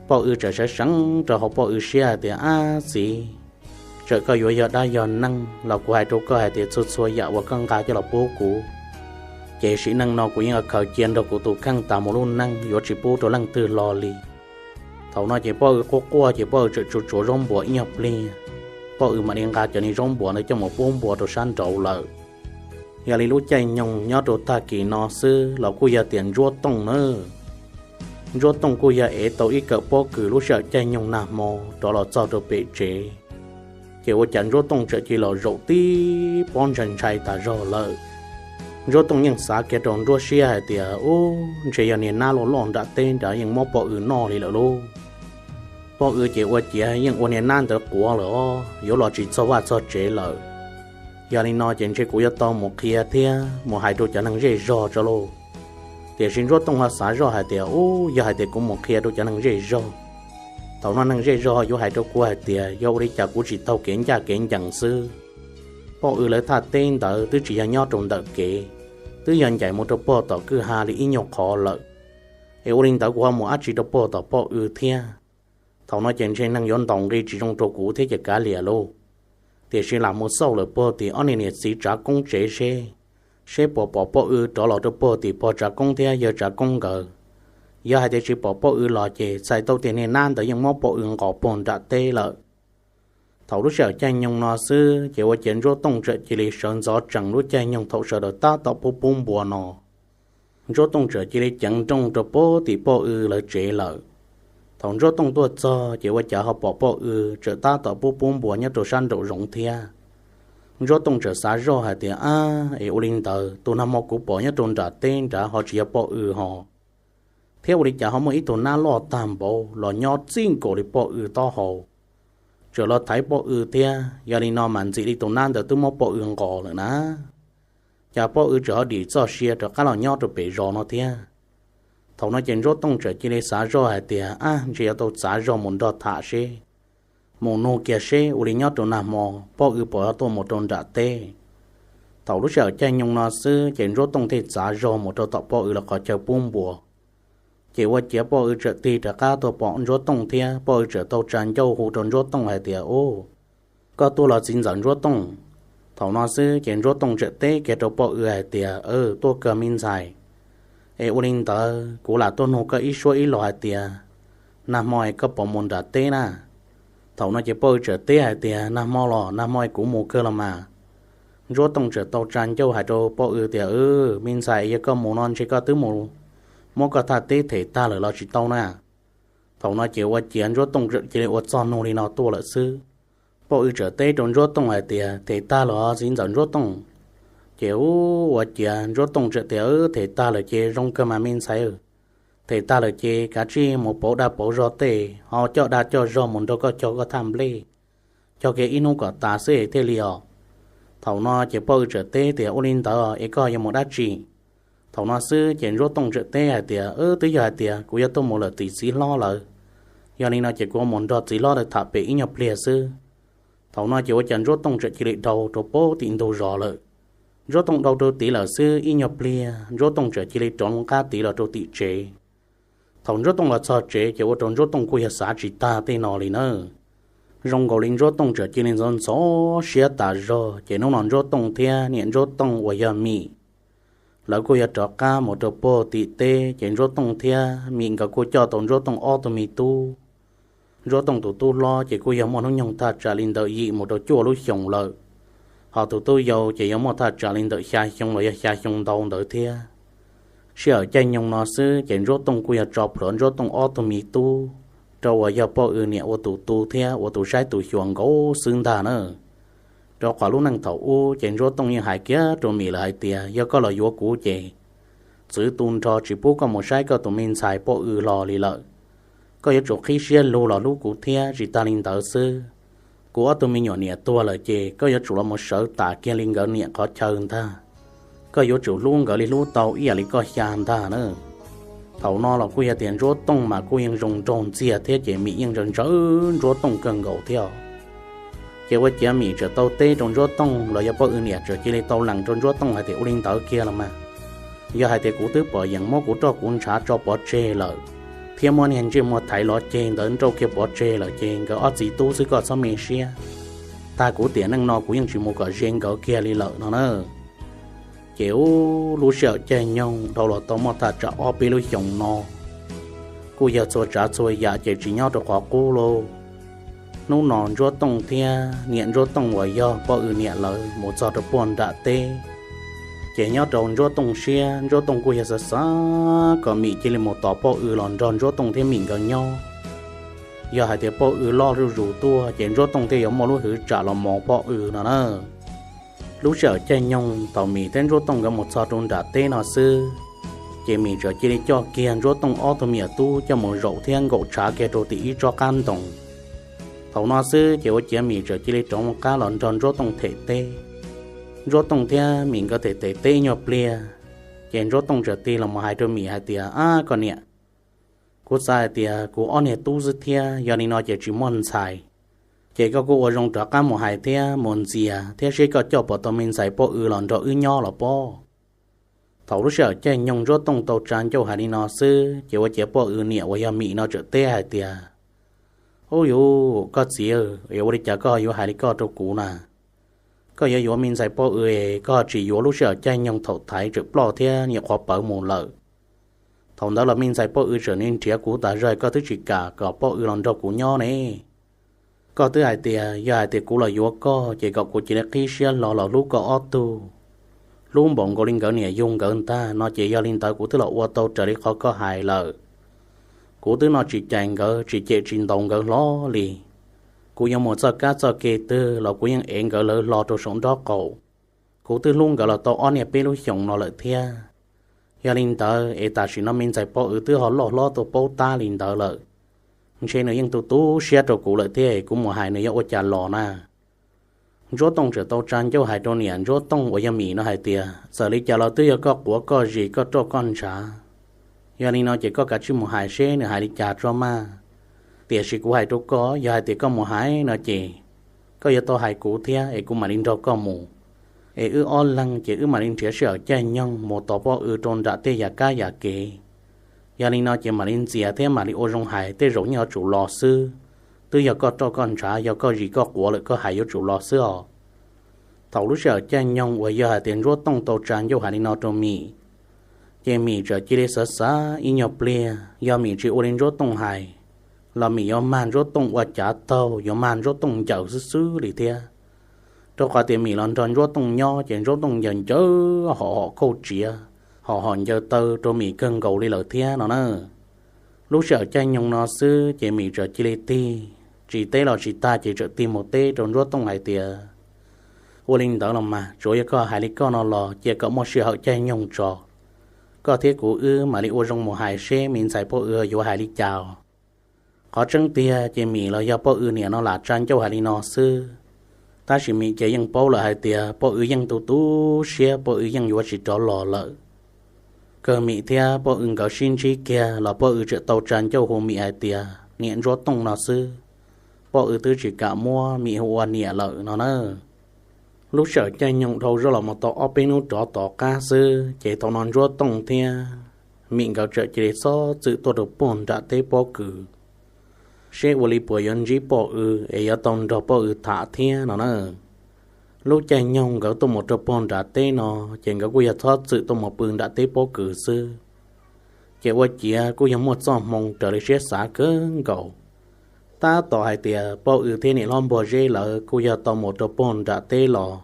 Poj W txawm sawv seev rau hauv Poj W siab hais tias, ab txiv, txawm koj yuav yog dab yog neeg los kuv hais rau koj hais tias txhua txhua yam uas koj nqa coj los pub kuv ces sim neej no kuv yeej khaws cia nrog kuv tus kheej tas mus lub neej, yuav tsis pub rau leej twg hlo li. Thaum no ces Poj W quaj quaj ces Poj W txawm tsuav tsuav zaub npuas ib nyuag pliag, Poj W mam li nqa cov niag zaub npuas ntawd coj mus pub npua rau sab nraud lawm. Yog li lub caij nyoog nyob rau tag kis no xwb los kuj yog tias Ntsuab Tooj na, Ntsuab Tooj kuj yog ev tau ib kawm pob kws lub sij hawm caij nyoog nag hmo rov los txog rau pem tsev. Ces ua cas Ntsuab Tooj txawm cia li los zaum tib pob ntshai ntshai tas zog lawm. Ntsuab Tooj yeej xav kiag rau nruab siab hais tias, ub, ntshe yog niag nab loj loj nram teb nrad yeej muab Poj W noj li lawm lauj. Poj W ces ua ciav yeej ua niag nab ntawd quav lawm os, yuav los tsis txog vaj txog tsev lawm. Yog li no ces ntshe kuv yuav tau mus qhia thiab mus hais rau cov neeg zej zog tso lauj. Tiam sis Ntsuab Tooj ho xav zoj hais tias, ub, yog hais tias kuv mus qhia rau cov neeg zej zog, thaum no neeg zej zog yuav hais rau kuv hais tias yog ua li cas kuv tsis taug kev ncaj kev ncees xwb. Poj W lawv thaj teb ntawd twb tsis yog nyob rau ntawm kev, twb yog ncaim mus rau pog tom kwj ha li ib nyuag qhov lawm. Es ua li ntawd kuv ho mus dab tsi rau pog tom Poj W thiab? Thaum no ces ntshe neeg yuav ntaus nqi tsis zoo rau kuv thiab ces kav liam lauj. Tiam sis lam mus xauj lawm puag tim ob niag niam txiv Tsav Koob tsev seb, seb puas pom Poj W rov los rau puag tim pog Tsav Koob thiab yawg Tsav Koob nkawd. Yog hais tias tsis pom Poj W los ces txhais tau tias niag nab ntawd yeej muab Poj W nqos puag nram teb lawm. Thaum lub sij hawm caij nyoog no xwb ces ua ciav Ntsuab Tooj txawm cia li sawv ntxov tsees lub caij nyoog thaum sawv daws tab tom pub pub npua no. Ntsuab Tooj txawm cia li ceev nrooj rau puag tim Poj W lawv tsev lawm. Thaum Ntsuab Tooj tuaj txog ces ua cas ho pom Poj W txawm tab tom pub pub npua nyob rau sab nraum zoov thiab. Ntsuab Tooj txawm xav zoj hais tias, ab, es ua li ntawd tus nag hmo kuv pom nyob rau nram teb nrad ho tsis yog Poj W ho? Thiab ua li cas ho muaj ib tug nab loj tag npaum los nyob txij nkaus li Poj W taub hau, txawm los thaiv Poj W thiab? Yog li no mas ntxim li tus nab ntawd twb muab Poj W nqos lawm na. Cas Poj W txawm ho dim txoj sia rov qab los nyob rau pem zos no thiab? Thaum no ces Ntsuab Tooj txawm cia li xav zoj hais tias, ab, ntshe yuav tau txav zog mus nrog tham seb, mus nug kiag seb ua li nyob rau nag hmo Poj W puas ho tuaj mus rau nram teb. Thaum lub sij hawm caij nyoog no xwb ces Ntsuab Tooj thiaj txav zog mus rau tom Poj W lawv qhov chaw pub npua. Ces ua ciav Poj W txawm tig rov qab tuaj pom Ntsuab Tooj thiab Poj W txawm tau tsa ncauj hu rau Ntsuab Tooj hais tias, ub, koj tuaj los txiv ntxawm Ntsuab Tooj? Thaum no xwb ces Ntsuab Tooj txawm teb kiag rau Poj W hais tias, tuaj kawg me ntxhais. Es ua li ntawd kuv lam tuaj nug koj ib suab ib los hais tias, nag hmo es koj puas mus nram teb na? Thaum no ces Poj W txawm teb hais tias, nag hmo los nag hmo es kuv mus kawg los mas. Ntsuab Tooj txawm tau tsa ncauj hais rau Poj W tias, me ntxhais, yog koj mus no ntshe koj twb mus muab koj thaj teb them tag lawm los tsis tau na. Thaum no ces ua ciav Ntsuab Tooj txawm cia li ua txog nug li no tuaj lawm xwb. Poj W txawm teb rau Ntsuab Tooj hais tias, them tag lawm os txiv ntxawm Ntsuab Tooj. Ces ua ciav Ntsuab Tooj txawm tias, them tag lawm ces zoo kawg mas me ntxhais. Them tag lawm ces kav tsij mus pauv dag pauv zog tej, ho coj dag coj zog mus nrog koj cog koj thaj nplej, cog kiag ib hnub kom tas xwb thiaj li os. Thaum no ces poj W txawm teb tias, Ua li ntawd es koj yuav mus dab tsi? Thaum no xwb ces Ntsuab Tooj txawm teb hais tias, Wb twb yog hais tias kuv yuav tuaj mus lawm tim txiv hlob lawm, yog li no ces kuv mus nrog txiv hlob lawv tham pem ib nyuag pliag xwb. Thaum no ces ua cas Ntsuab Tooj txawm cia li dhau rau pem tim ntug zos lawm. Ntsuab Tooj dhau rau tid lawm xwb ib nyuag pliag, Ntsuab Tooj txawm cia li rov qab tiv los rau tim tsev. Thaum Ntsuab Tooj los txog tsev ces ua rau Ntsuab Tooj kuj yog xav tsis tag tej no li na. Zoo nkaus li Ntsuab Tooj txawm cia li ntxhov ntxhov siab tas zog, ces hnub no Ntsuab Tooj thiab niam Ntsuab Tooj uas yog Mim, lawv kuj yog rov qab mus rau puag tim teb, ces Ntsuab Tooj thiab Mim nkawd kuj coj tau Ntsuab Tooj ob tug me tub. Ntsuab Tooj tus tub hlob ces kuj yog muaj hnub nyoog thaj tsam li ntawm yim mus rau cuaj lub xyoos lawm, ho tus tub yau ces yuav muaj thaj tsam li ntawm xya xyoo los yog xya xyoo ntau ntawd thiab. Sij hawm caij nyoog no xwb ces Ntsuab Tooj kuj yog tso plhuav Ntsuab Tooj ob tug me tub rau uas yog poj W niam ua tus tu thiab ua tus saib tus xyuas nkaus xwb ntag na. Rau qhov lub neej thaum ub ces Ntsuab Tooj yeej hais kiag rau Mim lawm hais tias, Yog koj los yuav kuv ces txwv tu nrho tsis pub koj mus saib koj tus me ntxhais poj W hlo li lawm. Koj yuav tsum qhib siab lug los hlub kuv thiab, tsis tag li ntawd xwb, kuv ob tug me nyuam niam tuag lawm ces koj yuav tsum los mus sawv tas kiag li nkawd niam qhov chaw ntag. Koj yuav tsum hlub nkawd li hlub tau ib yam li koj xya ntag na. Thaum no los kuj yog tias Ntsuab Tooj mas kuj yeej zoo nraug ntxiag thiab ces Mim yeej ntsaws ntsaws Ntsuab Tooj kawg nkaus thiab. Ces ua ciav Mim txawm tau teb rau Ntsuab Tooj los yog poj W niam txawm cia li tau lees rau Ntsuab Tooj hais tias, Ua li ntawd kiag los mas, yog hais tias kuv twb pom yeem muab kuv roj kuv ntshav tso pov tseg lawm, thiab muab niag ntsej muag thaiv los ceg ntawd nrauj kiag pov tseg lawm ces nkawd ob txiv tub xwb, koj txhob me siab. Tag kuv tiam neej no kuv yeej tsis mus kom ze nkawd kiag li lawm no na. Ces ub, lub sij hawm caij nyoog dhau los tau muaj thaj tsam ob peb lub xyoos no, kuj yog txhua tsav txhua yam ces tsis nyob rau qhov qub lauj. Hnub no Ntsuab Tooj thiab niam Ntsuab Tooj uas yog poj W niam lawv mus txog rau puag nram teb, ces nyob rau Ntsuab Tooj siab, Ntsuab Tooj kuj yog xav xav kom Mim cia li mus tos poj W los nrog Ntsuab Tooj thiab Mim nkawd nyob. Yog hais tias poj W loj zuj zus tuaj ces Ntsuab Tooj thiaj yuav muaj lub hwv tsam los mos poj W no na. Lub sij hawm caij nyoog thaum Mim thiab Ntsuab Tooj nkawd mus txog rau nram teb no xwb, ces Mim txawm cia li coj kiag Ntsuab Tooj ob tug me nyuam tub coj mus zaum thiab nkaum tshav kiag rau tim ib tsob qab ntoo. Thaum no xwb ces ua ciav Mim txawm cia li rov qab los nrog Ntsuab Tooj them teb. Ntsuab Tooj thiab Mim nkawd them them teb ib nyuag pliag, ces Ntsuab Tooj txawm tig los mus hais rau Mim hais tias, Ab koj niam, kuv xav hais tias kuv ob niag tub xwb thiab, yog li no ces tsis muaj ntxhais, ces koj kuj ua zoo rov qab mus hais thiab mus ntxias thiab seb koj coj puas tau me ntxhais poj W los nrog wb nyob los pob. Thaum lub sij hawm caij nyoog Ntsuab Tooj tau tsa ncauj hais li no xwb ces ua ciav poj W niam uas yog Mim no txawm teb hais tias, Ub yuv, koj txiv, es ua li cas koj yuav hais li koj rau kuv na? Koj yuav yuav me ntxhais poj W es koj ho tsis yuav, lub sij hawm caij nyoog thaum thaiv txawm ploj thiab nyuam qhuav pawv mus lawm. Thaum ntawd los me ntxhais poj W txawm nrhiav kuv tas zog, koj twb tsis kam kom poj W los nrog kuv nyob ne. Koj twb hais tias yog hais tias kuv los yuav koj ces kom kuv cia li qhib siab hlo los hlub koj ob tug, hlub npaum nkaus li nkawd niam yug nkawd ntag no ces yog li ntawd kuv twb los ua tau raws li qhov koj hais lawm. Kuv twb noj tsis cais nkawd, tsis cem tsis ntaus nkawd hlo li. Kuv yuav mus txoj kab txoj ke twg los kuv yeej ev nkawd lawv hlo rau saum nraub qaum. Kuv twb hlub nkawd los tau ob niag peb lub xyoos no lawm thiab. Yog li ntawd es tam sim no me ntxhais poj W twb ho loj hlob tuaj paub tab li ntawd lawm, ntshe nws yeej tu tu siab rau kuv lawm thiab, kuv mus hais nws yuav ua cas los na? Ntsuab Tooj txawm tau tsa ncauj hais rau niam Ntsuab Tooj uas yog Mim no hais tias, Txawm li cas los twb yog koj quav koj zis koj roj koj ntshav. Yog li no ces koj kav tsij mus hais seb nws hais li cas tso mas. Tiam sis kuv hais rau koj, yog hais tias koj mus hais no ces koj yuav tau hais kuv thiab es kuv mam li nrog koj mus. Es wb ob leeg ces wb mam li nrhiav sij hawm caij nyoog mus tos poj W rau nram tej yam kab yam kev. Yog li no ces mam li ntxias thiab mam li ua zoo hais, tej zaum yeej yuav tsum los xwb. Twb yog koj roj koj ntshav, yog koj zis koj quav lawm, koj hais yuav tsum los xwb os. Thaum lub sij hawm caij nyoog uas yog hais tias Ntsuab Tooj tau tsa ncauj hais li no rau Mim, ces Mim txawm cia li xav xav ib nyuag pliag, yog Mim tsis ua li Ntsuab Tooj hais los Mim yuav mag Ntsuab Tooj ua cav taug, yuav mag Ntsuab Tooj ncaws xwb xwb li thiab. Rau qhov tias Mim los nrog Ntsuab Tooj nyob ces Ntsuab Tooj ncaws ncaws hom hom kauj txiav, hom hom ncaws taw rau Mim kawg nkaus li lawm thiab no na. Lub sij hawm caij nyoog no xwb ces Mim txawm cia li tig, tsis teb los tsis tag ces txawm tig mus teb rau Ntsuab Tooj hais tias, Ua li ntawd los mas, tsuav yog koj hais li koj no los cia kom muaj sij hawm caij nyoog tso. Koj thiab kuv wb mam li ua zoo mus hais seb me ntxhais Poj Ws yuav hais li cas. Qhov tseeb tiag ces Mim los yog Poj Ws niam no lam tsa ncauj hais li no xwb, tab sis Mim ces yeej paub lawm hais tias Poj Ws yeej tu tu siab, Poj Ws yeej yuav tsis rov los lawm. Kawg Mim thiab Poj Ws nkawd sib ntsib kiag los Poj Ws tseem tau tsa ncauj hu Mim hais tias niam Ntsuab Tooj no xwb, Poj Ws twb tsis kam muab Mim hu ua niam lawm no na. Lub sij hawm caij nyoog dhau zoj los mus tau ob peb hnub rov tom qab xwb ces thaum no Ntsuab Tooj thiab Mim nkawd txawm cia li txhob txwm tuaj rau puag nram teb pob kws, seb ua li puas yuav ntsib Poj Ws es yuav tau nrog Poj Ws tham thiab no na. Lub caij nyoog nkawd tuaj mus rau puag nram teb no ces nkawd kuj yog txhob txwm tuaj mus pw nram teb pob kws xwb. Ces ua ciav kuj yog muaj txoj hmoo raws li siab xav kawg nkaus. Tab tom hais tias Poj Ws thiab niam hlob Npuag Zeb lawv kuj yog tau mus rau puag nram teb los,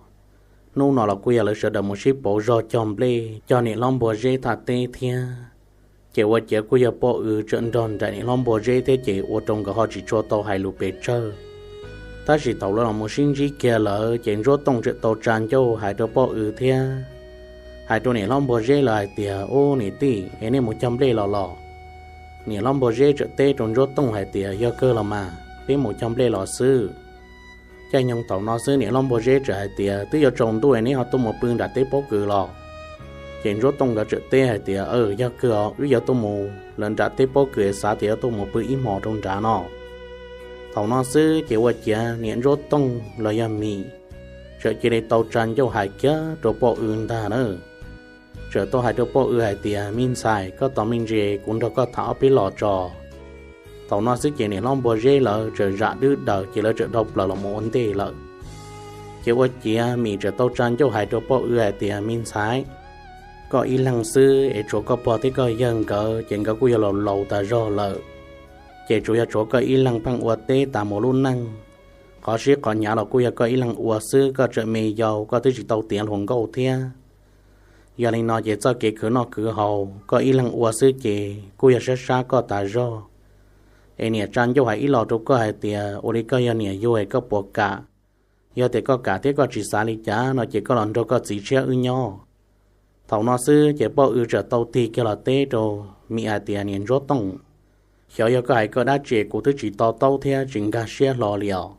hnub no los kuj yog lawv sawv daws mus sib pauv zog cog nplej cog niam hlob Npuag Zeb thaj teb thiab. Ces ua ciav kuj yog Poj Ws tseem nrog nraim niam hlob Npuag Zeb thiab ces ua rau nkawd ho tsis tshua tau hais lus pes tsawg. Tab sis thaum lawv los mus sib ntsib kiag lawm ces Ntsuab Tooj tseem tau tsa ncauj hais rau Poj Ws thiab hais rau niam hlob Npuag Zeb lawv hais tias, Ub niam tij, es nej mus cog nplej los los? Niam hlob Npuag Zeb tseem teb rau Ntsuab Tooj hais tias, Yog kawg los mas, peb mus cog nplej los xwb. Caij nyoog thaum no xwb niam hlob Npuag Zeb tseem hais tias, Twb yuav tsaus ntuj es neb ho tuaj mus pw nram teb pob kws los? Ces Ntsuab Tooj nkawd tseem teb hais tias, Aw, yog kawg os, wb yuav tuaj mus lawv nram teb pob kws, xav tias yuav tuaj mus pw ib hmos rau nrad no. Thaum no xwb ces ua ciav niam Ntsuab Tooj los yog Mim tseem cia li tau tsa ncauj hais kiag rau Poj Ws ntag na. Tseem tau hais rau Poj Ws hais tias, Me ntxhais, koj tos me ntsis, kuv nrog koj tham ob peb los tso. Thaum no xwb ces niam hlob Npuag Zeb lawv tseem zam dwb daws ces lawv tseem dhau plaws los mus ua ntej lawm. Ces ua ciav Mim tseem tau tsa ncauj hais rau Poj Ws hais tias, Me ntxhais, koj ib leeg xwb es tshuav koj pog thiab koj yawg nkawd ces nkawd kuj yog laus laus tas zog lawm. Ces tsuas yog tshuav koj ib leeg pheej ua teb tas mus lub neej, qhov sib qhov hnyav los kuj yog koj ib leeg ua xwb, koj tseem me yau, koj twb tsis tau tiav hluas nkauj thiab. Yog li no ces txoj kev khwv noj khwv haus koj ib leeg ua xwb ces kuj yog sab sab koj tas zog. Es niam tsa ncauj hais ib los rau koj hais tias, ua li koj yog niam yug es koj puas kam? Yog tias koj kam thiab koj tsis xav li cas no ces koj los nrog koj txiv tshiab wb nyob. Thaum no xwb ces Poj Ws tseem tau tig kiag los teb rau Mim hais tias, Niam Ntsuab Tooj, xyov yog koj hais koj dab tsi kuv twb tsis to taub thiab tsis nkag siab hlo li os.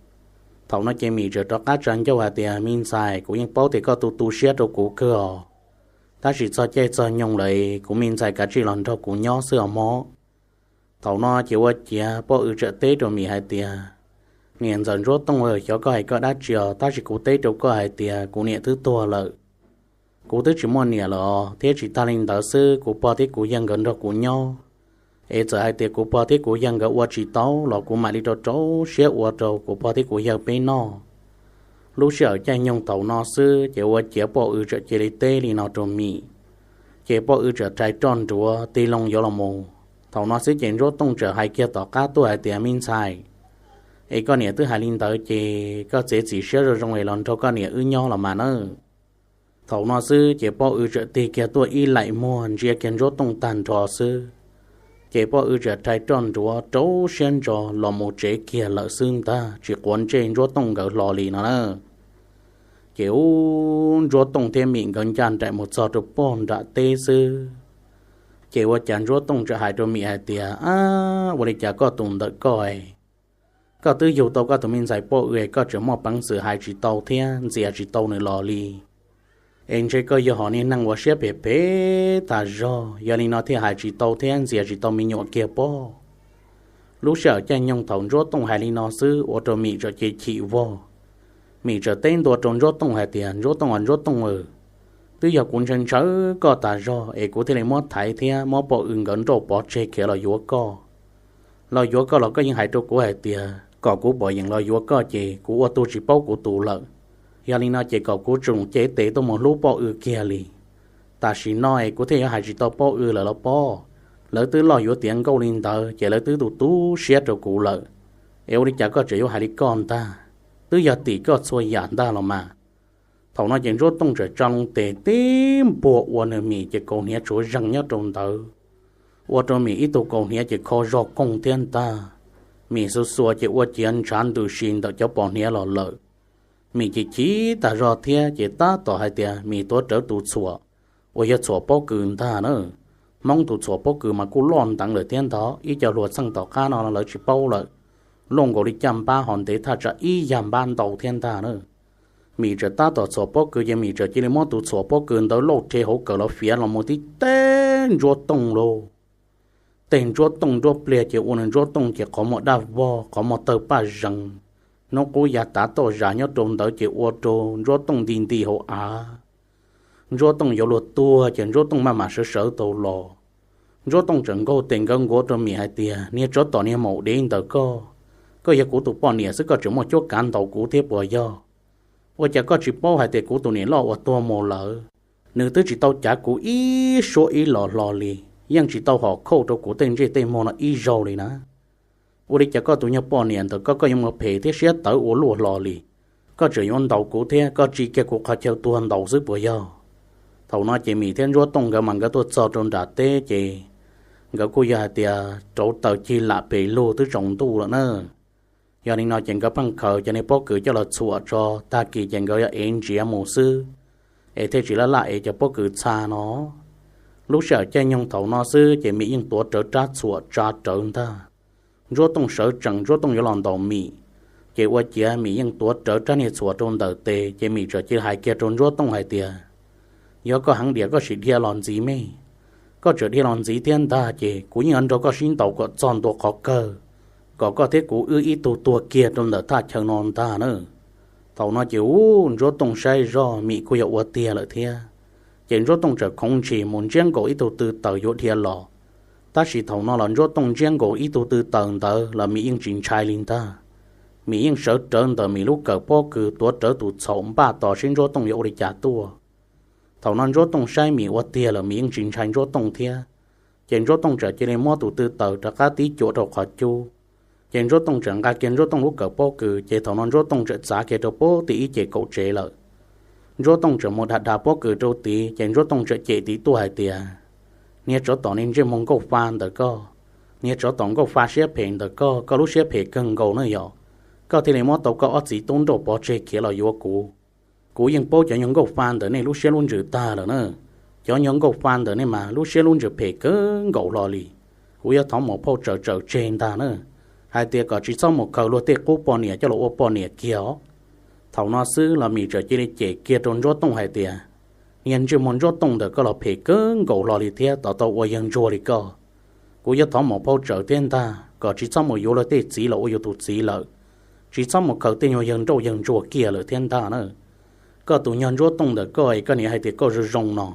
Thaum no ces Mim tseem rov qab tsa ncauj hais tias, Me ntxhais, kuv yeej paub tias koj tu tu siab rau kuv kawg os, tab sis txog caij txog nyoog lawm kuv me ntxhais kav tsij los nrog kuv nyob xwb os mog. Thaum no ces ua ciav Poj Ws tseem teb rau Mim hais tias, Niam ntxawm Ntsuab Tooj, xyov koj hais koj dab tsi os, tab sis kuv teb rau koj hais tias kuv niam twb tuag lawm. Kuv twb tsis muaj niam lawm os, thiab tsis tag li ntawd xwb kuv pog thiab kuv yawg nkawd nrog kuv nyob. Es txawm hais tias kuv pog thiab kuv yawg nkawd ua tsis tau los kuv mam li rau rau siab ua rau kuv pog thiab kuv yawg peb noj. Lub sij hawm caij nyoog thaum no xwb ces ua ciav Poj Ws tseem cia li teb li no rau Mim. Ces Poj Ws tseem rhais roj nruav tig loo yuav los mus. Thaum no xwb ces Ntsuab Tooj tseem hais kiag tom qab tuaj hais tias, Me ntxhais, es koj niam twb hais li ntawd ces koj txiav txim siab zoo zoo es los nrog koj niam wb nyob los mas nawb. Thaum no xwb ces Poj Ws tseem tig kiag tuaj ib laim muag ntsia kiag Ntsuab Tooj tag nrho xwb. Ces Poj Ws tseem rhais roj nruav rau siab ntso los mus tsev kiag lawm xwb ntag, tsis quav ntsej Ntsuab Tooj nkawd hlo li no na. Ces ub, Ntsuab Tooj thiab Mim nkawd ncaj nraim mus txog rau puag nram teb xwb. Ces ua cas Ntsuab Tooj tseem hais rau Mim hais tias, Ab, ua li cas koj tus ntawm koj es, koj twb yug tau koj tus me ntxhais Poj Ws es koj tseem muaj peev xwm hais tsis tau thiab ntxias tsis tau nws los li? Es ntshe koj yog hom niag neeg uas siab phem phem tas zog, yog li no thiaj hais tsis tau thiab ntxias tsis tau me nyuam kiag pob. Lub sij hawm caij nyoog thaum Ntsuab Tooj hais li no xwb ua rau Mim tseem cia chim vog. Mim tseem teb ntua rau Ntsuab Tooj hais tias, Ntsuab Tooj os Ntsuab Tooj aw, twb yog kuv ntshaw ntshaw koj tas zog es kuv thiaj li muab Thaiv thiab muab Poj Ws nkawd nrauj pov tseg khiav los yuav koj. Los yuav koj los koj yeej hais rau kuv hais tias kom kuv pom yeem los yuav koj ces kuv ua tug tsis paub kuv tus lawm. Yog li no ces kom kuv tsoom cev tes tuaj mus hlub Poj Ws kiag li. Tam sim no es kuv thiaj yuav hais tsis tau Poj Ws lawm los pob. Lawv twb loj yuav tiav nkauj li ntawd ces lawv twb tu tu siab rau kuv lawm. Es ua li cas koj tseem yuav hais li koj ntag? Twb yog tim koj txhua yam ntag los mas. Thaum no ces Ntsuab Tooj tseem tsa loo tes tib npuag ua nws Mim ces kaus hniav tshuav zeeg nyob rau ntawd, ua rau Mim ib tug kaus hniav ces kho zog koog thiab ntag. Mim xuas xuas ces ua ciav ntshav ntws si ntawm cov pos hniav los lawm. Mim ces chim tas zog thiab ces tab tom hais tias Mim tuav rawv tus txhuam uas yog txhuam pob kws ntag na. Hmoob tus txhuam pob kws mas kuj loj nteev lawm thiab ntag, ib co hluas txheej tom qab no lawv tsis paub lawm, loj nkaus li caj npab ho ntev thaj tsam ib yag npab ntau thiab ntag na. Mim txawm tab tom txhuam pob kws ces Mim txawm cia li muab tus txhuam pob kws ntawd lauj rhe hauv kawm los fiav los mus tib teg Ntsuab Tooj lauj. Teg Ntsuab Tooj nruab pliag ces ua nws Ntsuab Tooj ces qhov muag daj vog, qhov muag tawg paj zees, hnub qub ya tav toj zas nyob rau ntawd ces ua rau Ntsuab Tooj nti nti hauv av. Ntsuab Tooj yuav luag tuag ces Ntsuab Tooj maj mam sawv sawv tau los. Ntsuab Tooj txawm nkaug tes nkawv nkuav rau Mim hais tias, Niag tsov tom niag maum dev ntawm koj, koj yog kuv tus poj niam xwb koj tseem muaj cuab kav ntaus kuv thiab puas yog? Ua cas koj tsis paub hais tias kuv tus niam loj uas tuag mus lawm, nws twb tsis tau cav kuv ib suab ib los hlo li, yeej tsis tau hom khauj rau kuv tej ntsej tej muag no ib zaug li na. Ua li cas koj tus nyuag poj niam ntawm koj, koj yuav mus phem thiab siab tawv ua luaj hlo li? Koj tseem yuav ntaus kuv thiab koj tsim kiag kuv qhov chaw tuag ntaus xwb puas yog? Thaum no ces Mim thiab Ntsuab Tooj nkawd mas nkawd tuaj txog rau nram teb ces nkawd kuj yog hais tias rauv taws cig lam pes lug twb tsaus ntuj lawm na. Yog li no ces nkawd pheej khaws cov niag pob kws coj los txhuam tso, tag kis ces nkawd yuav ev ntsiav mus xwb, es thiaj tsis laj laj ev cov pob kws txha no. Lub sij hawm caij nyoog thaum no xwb ces Mim yeej tuav rawv rab txhuam tsa rawv ntag. Ntsuab Tooj sawv tsees, Ntsuab Tooj yuav los ntaus Mim, ces ua ciav Mim yeej tuav rawv rab niag txhuam rau ntawm tes, ces Mim txawm cia li hais kiag rau Ntsuab Tooj hais tias, Yog koj heev diam koj sim dhia los ntxiv me. Koj tseem dhia los ntxiv thiab ntag ces kuv yeej yuav nrog koj sib ntaus kom txog ntua qhov kawg, kom koj thiab kuv wb ib tug tuag kiag rau ntawm thaj chaw no ntag na. Thaum no ces ub, Ntsuab Tooj saib zoj Mim kuj yog ua tiag lawm thiab, ces Ntsuab Tooj txawm khoov ntshis mus ntsiab nkaus ib tug tw taws yuav dhia los. Tab sis thaum no los Ntsuab Tooj ntsiab nkaus ib tug tw taws ntawd los Mim yeej tsis ntshai li ntag. Mim yeej sawv rawv ntawm Mim lub kawm pob kws tuav rawv tus txhaum npaj tos seb Ntsuab Tooj yuav ua li cas tuaj. Thaum no Ntsuab Tooj saib Mim ua tiag lawm Mim yeej tsis ntshai Ntsuab Tooj thiab, ces Ntsuab Tooj txawm cia li muab tus tw taws rov qab tib cuam rau qhov cub. Ces Ntsuab Tooj txawm nqa kiag Ntsuab Tooj lub kawm pob kws, ces thaum no Ntsuab Tooj txawm txav kiag rau puag tim ib ce kaum tsev lawm. Ntsuab Tooj txawm mus dag dag pob kws rau tid, ces Ntsuab Tooj txawm cem tid tuaj hais tias, Niag tsov tom niag ntsej muag nkauj fa ntawm koj, niag tsov tom nkauj fa siab phem ntawm koj, koj lub siab phem kawg nkaus na yog, koj thiaj li muab tau koj ob txiv tub nrauj pov tseg khiav los yuav kuv. Kuv yeej paub cov nyuag nkauj fa ntawm nej lub siab lub ntsws tag lawm na. Cov nyuag nkauj fa ntawm nej mas lub siab lub ntsws phem kawg nkaus hlo li. Kuv yuav thov mus phauj tsawm tsawm tseg ntag na, hais tias kom tsis txhob mus khaws luag tej qub poj niam coj los ua poj niam kiag os. Thaum no xwb los Mim txawm cia li cem kiag rau Ntsuab Tooj hais tias, Niag ntsej muag Ntsuab Tooj ntawm koj los phem kawg nkaus hlo li thiab, tos tau ua yawg ntsuag li koj. Kuv yuav thov mus phauj tsawm thiab ntag, kom tsis txhob mus yuav luag tej txiv los ua yus tus txiv lawm, tsis txhob mus khaws tej nyuag yawg nrauj yawg ntsuag kiag lawm thiab ntag na. Koj tus nyuag Ntsuab Tooj ntawm koj es koj niam hais tias koj zoo zoo no,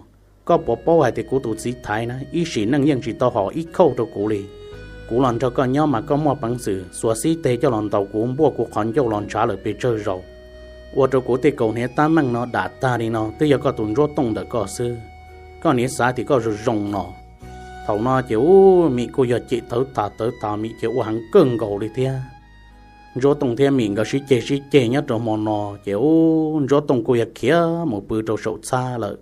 koj puas paub hais tias kuv tus txiv Thaiv na ib sim neej yeej tsis tau hom ib khauj rau kuv li. Kuv los nrog koj nyob mas koj muaj peev xwm xuas xib teg coj los ntaus kuv npuaj kuv qhov ncauj los ntshav lawm pes tsawg zaus, ua rau kuv tej kaus hniav tab meeg no dam tag li no twb yog koj tus Ntsuab Tooj ntawm koj xwb. Koj niam xav tias koj zoo zoo no. Thaum no ces ub, Mim kuj yog cem tawv tas tawv tas, Mim ces ua heev kawg nkaus li thiab. Ntsuab Tooj thiab Mim nkawd sib ceg sib ceg nyob rau hmo no, ces ub, Ntsuab Tooj kuj yog khiav mus pw rau saum txhab lawm.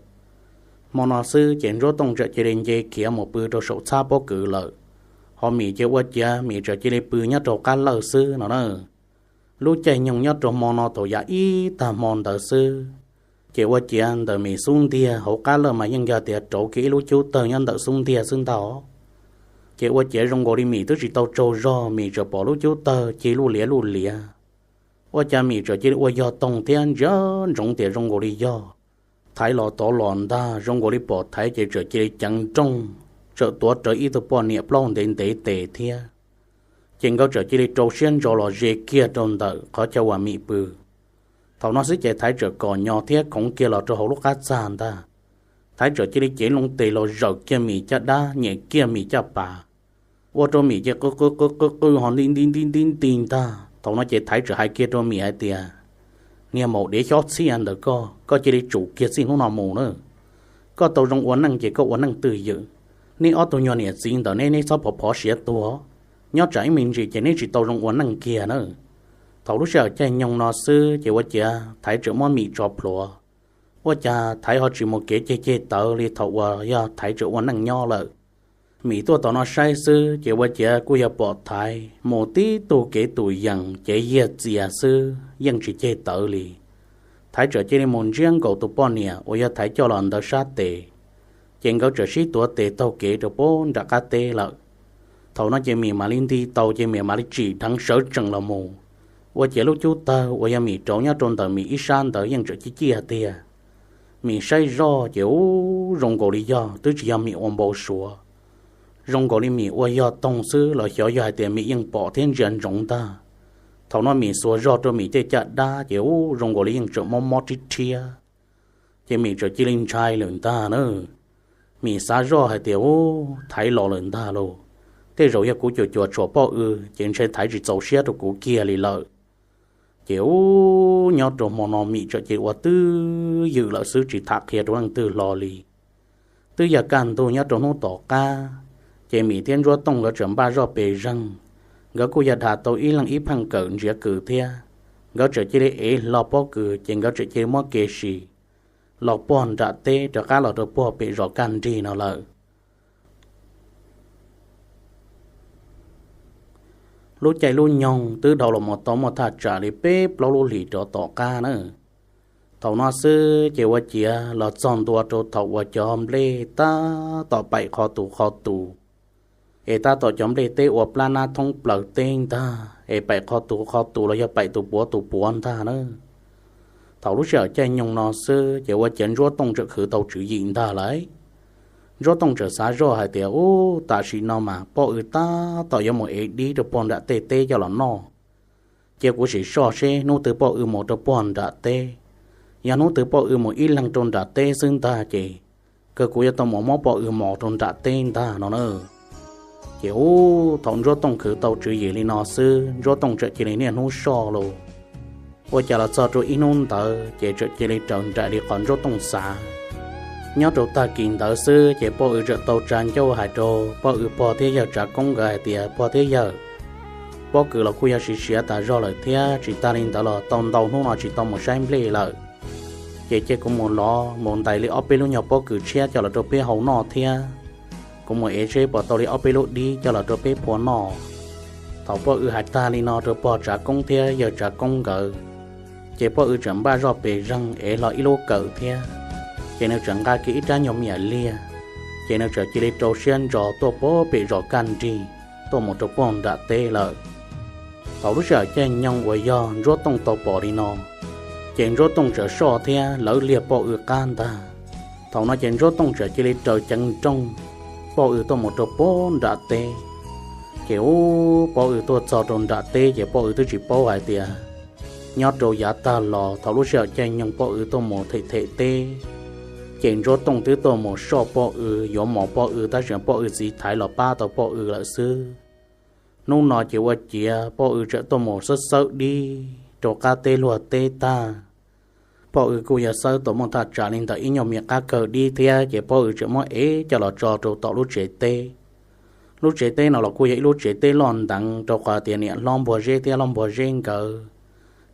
Hmo no xwb ces Ntsuab Tooj txawm cia li nce khiav mus pw rau saum txhab pob kws lawm. Ho Mim ces ua ciav Mim txawm cia li pw nyob rau qab lawj xwb no na. Lub caij nyoog nyob rau hmo no thaum yav ib tag hmo ntawd xwb, ces ua ciav ntawm Mim xub ntiag hauv qab lawj mas yeej yog tias rauv kiag ib lub cub tawg nyob ntawm xub ntiag xwb ntag. Ces ua ciav zoo nkaus li Mim twb tsis tau tsaug zog, Mim txawm pom lub cub tawg cig luj liav luj liav. Ua cas Mim txawm cia li ua yog toog thiab ntsia ntsoov tias zoo nkaus li yog Thaiv los tod los ntag. Zoo nkaus li pom Thaiv ces txawm cia li ceev nrooj, txawm tuav rawv ib tug poj niam plaub ntev ntev tes thiab. Ces nkawd txawm cia li rau siab ntso los ze kiag rau ntawm qhov chaw uas Mim pw. Thaum no xwb ces Thaiv txawm kom nyo thiab khoov kiag los rau hauv lub qab txag ntag. Thaiv txawm cia li cev loo tes los zawm kiag Mim caj dab, nyem kiag Mim caj pas, ua rau Mim ces qw qw qw qw qw ho nti nti nti nti nti ntag. Thaum no ces Thaiv txawm hais kiag rau Mim hais tias, Niag maum dev xyob txhiaj ntawm koj, koj cia li tsum kiag txij hnub no mus na. Koj tau zoo ua neej ces koj ua neej twj ywm. Nej ob tug nyuag niam txiv ntawm neb, neb txhob phov phov siav tuag. Nyob tsam ib me ntsis ces neb tsis tau zoo ua neej kiag na. Thaum lub sij hawm caij nyoog no xwb ces ua ciav Thaiv txawm muab Mim tso plhuav. Ua cas Thaiv ho tsis mus kev ceg ceg tawv li thaum uas yog Thaiv tseem ua neej nyob lawm. Mim tuaj tom no saib xwb ces ua ciav kuj yog pom Thaiv mus tib tug kev tus yees cev yiag txias xwb yeej tsis ceg tawv li. Thaiv txawm cia li mus ntsiab nkaus tus poj niam uas yog Thaiv coj los ntawd sab tes. Ces nkawd txawm sib tuav tes taug kev rau puag nram qab teb lawm. Thaum no ces Mim mam li nti tau ces Mim mam li tsim dheev sawv tsees los mus, ua ciav lub cub tawg uas yog Mim rauv nyob rau ntawm Mim ib sab ntawd yeej tseem ciaj ciaj tiag. Mim saib zoj ces ub zoo nkaus li yog twb tsis yog Mim ua npau suav, zoo nkaus li Mim ua yog toog xwb los xyov yog hais tias Mim yeej pom thiab ntsia ntsoov ntag. Thaum no Mim xuas zog rau Mim tej caj dab ces ub zoo nkaus li yeej tseem mob mob rhiab rhiab. Ces Mim txawm cia li ntshai lawm ntag na. Mim xav zoj hais tias ub thaiv los lawm ntag lauj, tej zaum yog kuv cuam cuam tshuam poj W ces ntshe thaiv tsis txaus siab rau kuv kiag li lawm. Ces ub nyob rau hmo no Mim txawm cia li ua twj ywm lawm xwb tsis tham qhia rau leej twg hlo li. Twb yog kaj ntug nyob rau hnub tom qab, ces Mim thiab Ntsuab Tooj nkawd txawm npaj zoj pes zeeg. Nkawd kuj yog dham tau ib leeg ib pheej kawm ntsiav kws thiab. Nkawd txawm cia li ev hlo pob kws ces nkawd txawm cia li muab kev sim los puag nram teb rov qab los rau puag pem zos Kaj Nrig no lawm. Lub caij lub nyoog twb dhau los mus tau muaj thaj tsam li peb plaub lub hlis rov tom qab na. Thaum no xwb ces ua ciav los txog ntua rau thaum uas cov nplej tab tom paim qhov tus qhov tus, es tab tom cov nplej teb ua plab nab thoob plaws teb ntag, es paim qhov tus qhov tus los yog paim tus puav tus puav ntag na. Thaum lub sij hawm caij nyoog no xwb ces ua ciav Ntsuab Tooj txawm khwv tau tswv yim ntag lauj. Ntsuab Tooj txawm xav zoj hais tias ub tam sim no mas poj W tab tom yuav mus ev dib rau puag nram tej teb coj los noj. Cia kuv sim soj seb hnub twg poj W mus rau puag nram teb. Yog hnub twg poj W mus ib leeg rau nram teb xwb ntag ces kawg kuv yuav tau mus muab poj W mos rau nram teb ntag no na. Ces ub thaum Ntsuab Tooj khwv tau tswv yim li no xwb Ntsuab Tooj txawm cia li niaj hnub soj los. Ua cas los txog rau ib hnub ntawd ces txawm cia li raws nraim li qhov Ntsuab Tooj xav. Nyob rau tag kis ntawd xwb ces poj W txawm tau tsa ncauj hais rau poj W pog thiab yawg Tsav Koob nkawd hais tias pog thiab yawg, pob kws los kuj yog siav siav tas zog lawm thiab tsis tas li ntawd los tau ntau hnub no tsis tau mus saib nplej lawm. Ces cia kuv mus lov mus ntais li ob peb lub nyuag pob kws tshiab coj los rau peb hau noj thiab kuv mus ev seb puas tau li ob peb lub dib coj los rau peb phua noj. Thaum poj W hais tag li no rau pog Tsav Koob thiab yawg Tsav Koob nkawd, ces poj W txawm npaj zoj pes zeeg ev hlo ib lub kawm thiab, ces nws txawm nqa kiag ib rab nyuag me nyuam liag, ces nws txawm cia li rau siab ntso tuaj puag pem zos Kaj Nrig tuaj mus rau puag nram teb lawm. Thaum lub sij hawm caij nyoog uas yog Ntsuab Tooj tau pom li no, ces Ntsuab Tooj txawm soj thiab lawv liag poj W qab ntag. Thaum no ces Ntsuab Tooj txawm cia li raws ceev nrooj poj W tuaj mus rau puag nram teb. Ces ub poj W tuaj txog rau nram teb ces poj W twb tsis paub hais tias nyob rau yav tag los thaum lub sij hawm caij nyoog poj W tuaj mus them them teb, ces Ntsuab Tooj twb tuaj mus soj poj W yuav mos poj W tab sis poj W txiv thaiv los pab tau poj W lawm xwb. Hnub no ces ua ciav poj W txawm tuaj mus xawb xawb dib rau qab teb luag teb tag. Poj W kuj yog xawb tau muaj thaj tsam li ntawm ib nyuag me qab kawg dib thiab ces poj W txawm muab ev coj los tso rau tom lub tsev teb. Lub tsev teb no los kuj yog ib lub tsev teb loj nteev rau qhov tias niam hlob Npuag Zeb thiab hlob Npuag Zeb nkawd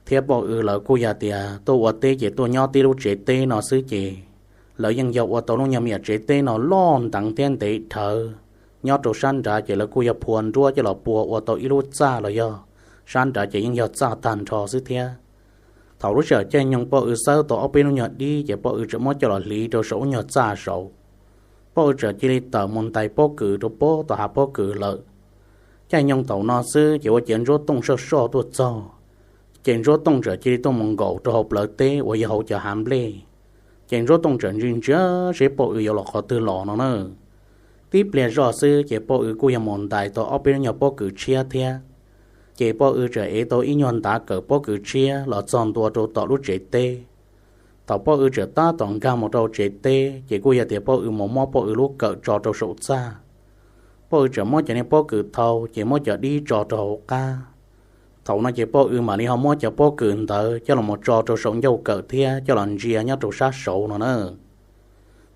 thiab poj W lawv kuj yog tias tuaj ua teb ces tuaj nyob tib lub tsev teb no xwb ces lawv yeej yog ua tau lub nyuag me nyuam tsev teb no loj nteev thiab ntev dhawv. Nyob rau sab nrad ces lawv kuj yog phua nruab coj los pua ua tau ib lub txaj los yog sab nrad ces yeej yog txaj tag nrho xwb thiab. Thaum lub sij hawm caij nyoog poj W xawb tau ob peb lub nyuag dib ces poj W txawm muab coj los hliv rau saum lub nyuag txaj saud. Poj W txawm cia li tawm mus ntais pob kws rau puag tom hav pob kws lawm. Caij nyoog thaum no xwb ces ua ciav Ntsuab Tooj soj soj tuaj txog, ces Ntsuab Tooj txawm cia li tuaj mus nkaum rau hauv plawv teb uas yog hauv cov hav nplej. Ces Ntsuab Tooj txawm ntsia ntsia seb poj W yuav los qhov twg los no na. Tib pliag zoj xwb ces poj W kuj yog mus ntais tau ob peb lub nyuag pob kws tshiab thiab. Ces poj W txawm ev tau ib nyuag ntav kawm pob kws tshiab los txog ntua rau tom lub tsev teb. Thaum poj W txawm tab tom nkag mus rau tsev teb ces kuj yog tias poj W mus muab poj W lub kawm tso rau saum txaj. Poj W txawm muab cov niag pob kws thau ces muab cov dib tso rau hauv qab. Thaum no ces poj W mam li ho muab cov pob kws ntawd coj los mus tso rau saum ncauj kawm thiab coj los ntsia nyob rau sab saud no na.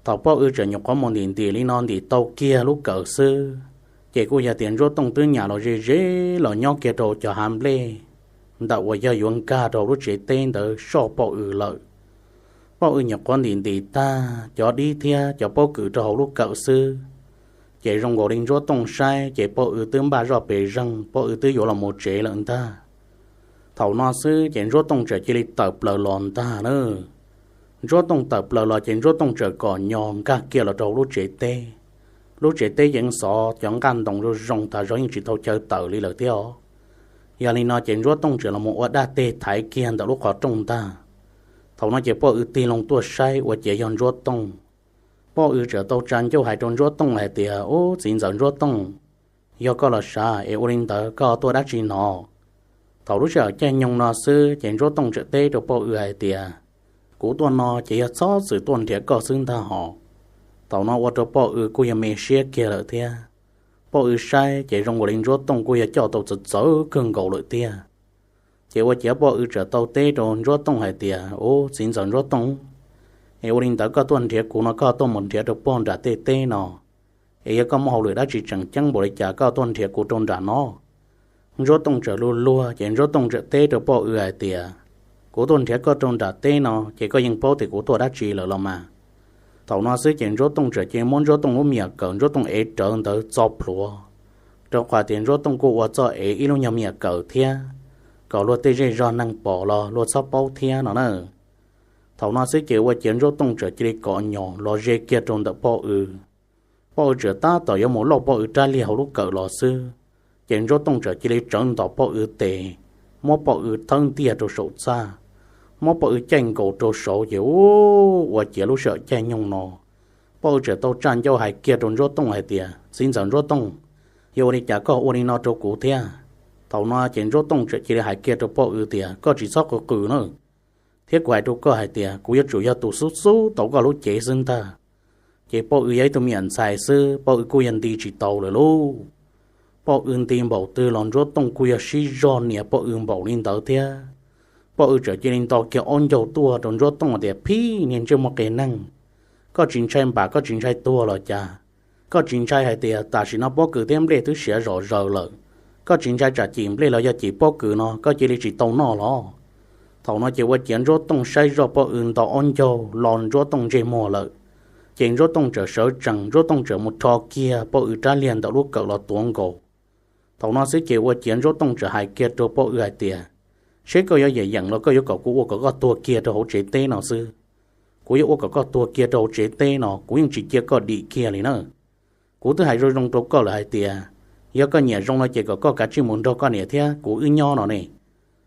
Thaum poj W txawm nyuam qhuav mus ntim ntim li no ntim tau kiag lub kawm xwb, ces kuj yog tias Ntsuab Tooj twb nyam los ze ze los nyob kiag rau cov hav nplej ntawm uas yog yuav nkag rau lub tsev teb ntawd soj poj W lawm. Poj W nyuam qhuav ntim ntim tag cov dib thiab cov pob kws rau hauv lub kawm xwb, ces zoo nkaus li Ntsuab Tooj saib ces poj W twb npaj zoj pes zeeg, poj W twb yuav los mus tsev lawm ntag. Thaum no xwb ces Ntsuab Tooj txawm cia li tawm plaws los ntag na. Ntsuab Tooj tawm plaws los ces Ntsuab Tooj txawm kom nyo nkag kiag los rau hauv lub tsev teb. Lub tsev teb yeej xov cov nqaj ntoo zoo zoo tas zog yeej tsis tau chaw tawm li lawm thiab os. Yog li no ces Ntsuab Tooj txawm los mus ua dab teg thaiv kiag ntawm lub qhov rooj ntag. Thaum no ces poj W tig loo tuaj saib ua ciav yog Ntsuab Tooj. Poj W txawm tau tsa ncauj hais rau Ntsuab Tooj hais tias, Ub, txiv ntxawm Ntsuab Tooj, yog koj los sav es ua li ntawd koj tuaj dab tsi no? Thaum lub sij hawm caij nyoog no xwb ces Ntsuab Tooj txawm teb rau poj W hais tias, Kuv tuaj no ces yog txhob txwm tuaj nrhiav koj xwb ntag hos. Thaum no ua rau poj W kuj yog me siab kiag lawm thiab. Poj W saib ces zoo nkaus li Ntsuab Tooj kuj yog coj tau txawv txawv kawg nkaus lawm tiag. Ces ua ciav poj W txawm tau teb rau Ntsuab Tooj hais tias, Ub, txiv ntxawm Ntsuab Tooj, es ua li ntawd koj tuaj nrhiav kuv no koj tuaj mus nrhiav rau pog nram tej teb no, es yog koj muaj hauj lwm dab tsi tseem ceeb npaum li cas koj tuaj nrhiav kuv rau nram no? Ntsuab Tooj txawm luag luag ces Ntsuab Tooj txawm teb rau poj W hais tias, Kuv tuaj nrhiav koj rau nram teb no ces koj yeej paub tias kuv tuaj dab tsi lawm los mas. Thaum no xwb ces Ntsuab Tooj txawm cia li muab Ntsuab Tooj lub me nyuam kawm Ntsuab Tooj ev rawv ntawd txo plhuav, rau qhov tias Ntsuab Tooj kuj ua txoj ev ib lub nyuag me nyuam kawm thiab, kom luag tej zej zog neeg pom los luag txhob paub thiab no na. Thaum no xwb ces ua ciav Ntsuab Tooj txawm cia li kom nyom los ze kiag rau ntawm poj W. Poj W txawm tab tom yuav mus lauj poj W rab liag hauv lub kawm los xwb, ces Ntsuab Tooj txawm cia li tsawv ntom poj W tes, muab poj W thawb ntiag rau saum txaj, muab poj W caij nkaus rau saud ces ub, ua ciav lub sij hawm caij nyoog no poj W txawm tau tsa ncauj hais kiag rau Ntsuab Tooj hais tias, Txiv ntxawm Ntsuab Tooj, yog ua li cas koj ua li no rau kuv thiab? Thaum no ces Ntsuab Tooj txawm cia li hais kiag rau poj W tias, Koj tsis txhob qw qw na, thiab kuv hais rau koj hais tias kuv yuav tsum yog tus xub xub tau koj lub cev xwb ntag. Ces poj W yog ib tug me nyuam ntxhais xwb, poj W kuj yog nti tsis tau lawm lauj. Poj W nti npaum twg los Ntsuab Tooj kuj yog sib zog nias poj W npaum li ntawd thiab. Poj W txawm cia li nto kiag ob ncaug tuaj rau Ntsuab Tooj tias, Phij, niag ntsej muag qias neeg, koj tsis ntshai npam koj tsis ntshai tuag los cas? Koj tsis ntshai hais tias tam sim no pob kws thiab nplej twb siav zom zaws lawm? Koj tsis ntshai tsam cim nplej los yog cim pob kws no koj cia li tsis tau noj los? Thaum no ces ua ciav Ntsuab Tooj saib zoj poj W nto ob ncaug los Ntsuab Tooj ntsej muag lawm. Ces Ntsuab Tooj txawm sawv tsees, Ntsuab Tooj txawm mus rho kiag poj W rab liag ntawm lub kawm los tuav nkaus. Thaum no xwb ces ua ciav Ntsuab Tooj txawm hais kiag rau poj W hais tias, Seb koj yuav yeem yeem los koj yuav kom kuv ua kom koj tuag kiag rau hauv tsev teb no xwb. Kuv yuav ua kom koj tuag kiag rau hauv tsev teb no, kuv yeej tsis cia koj dim kiag li na. Kuv twb hais zoo zoo rau koj lawm hais tias, yog koj nyiam zoo no ces kom koj kav tsij mus nrog koj niam thiab kuv wb nyob no ne.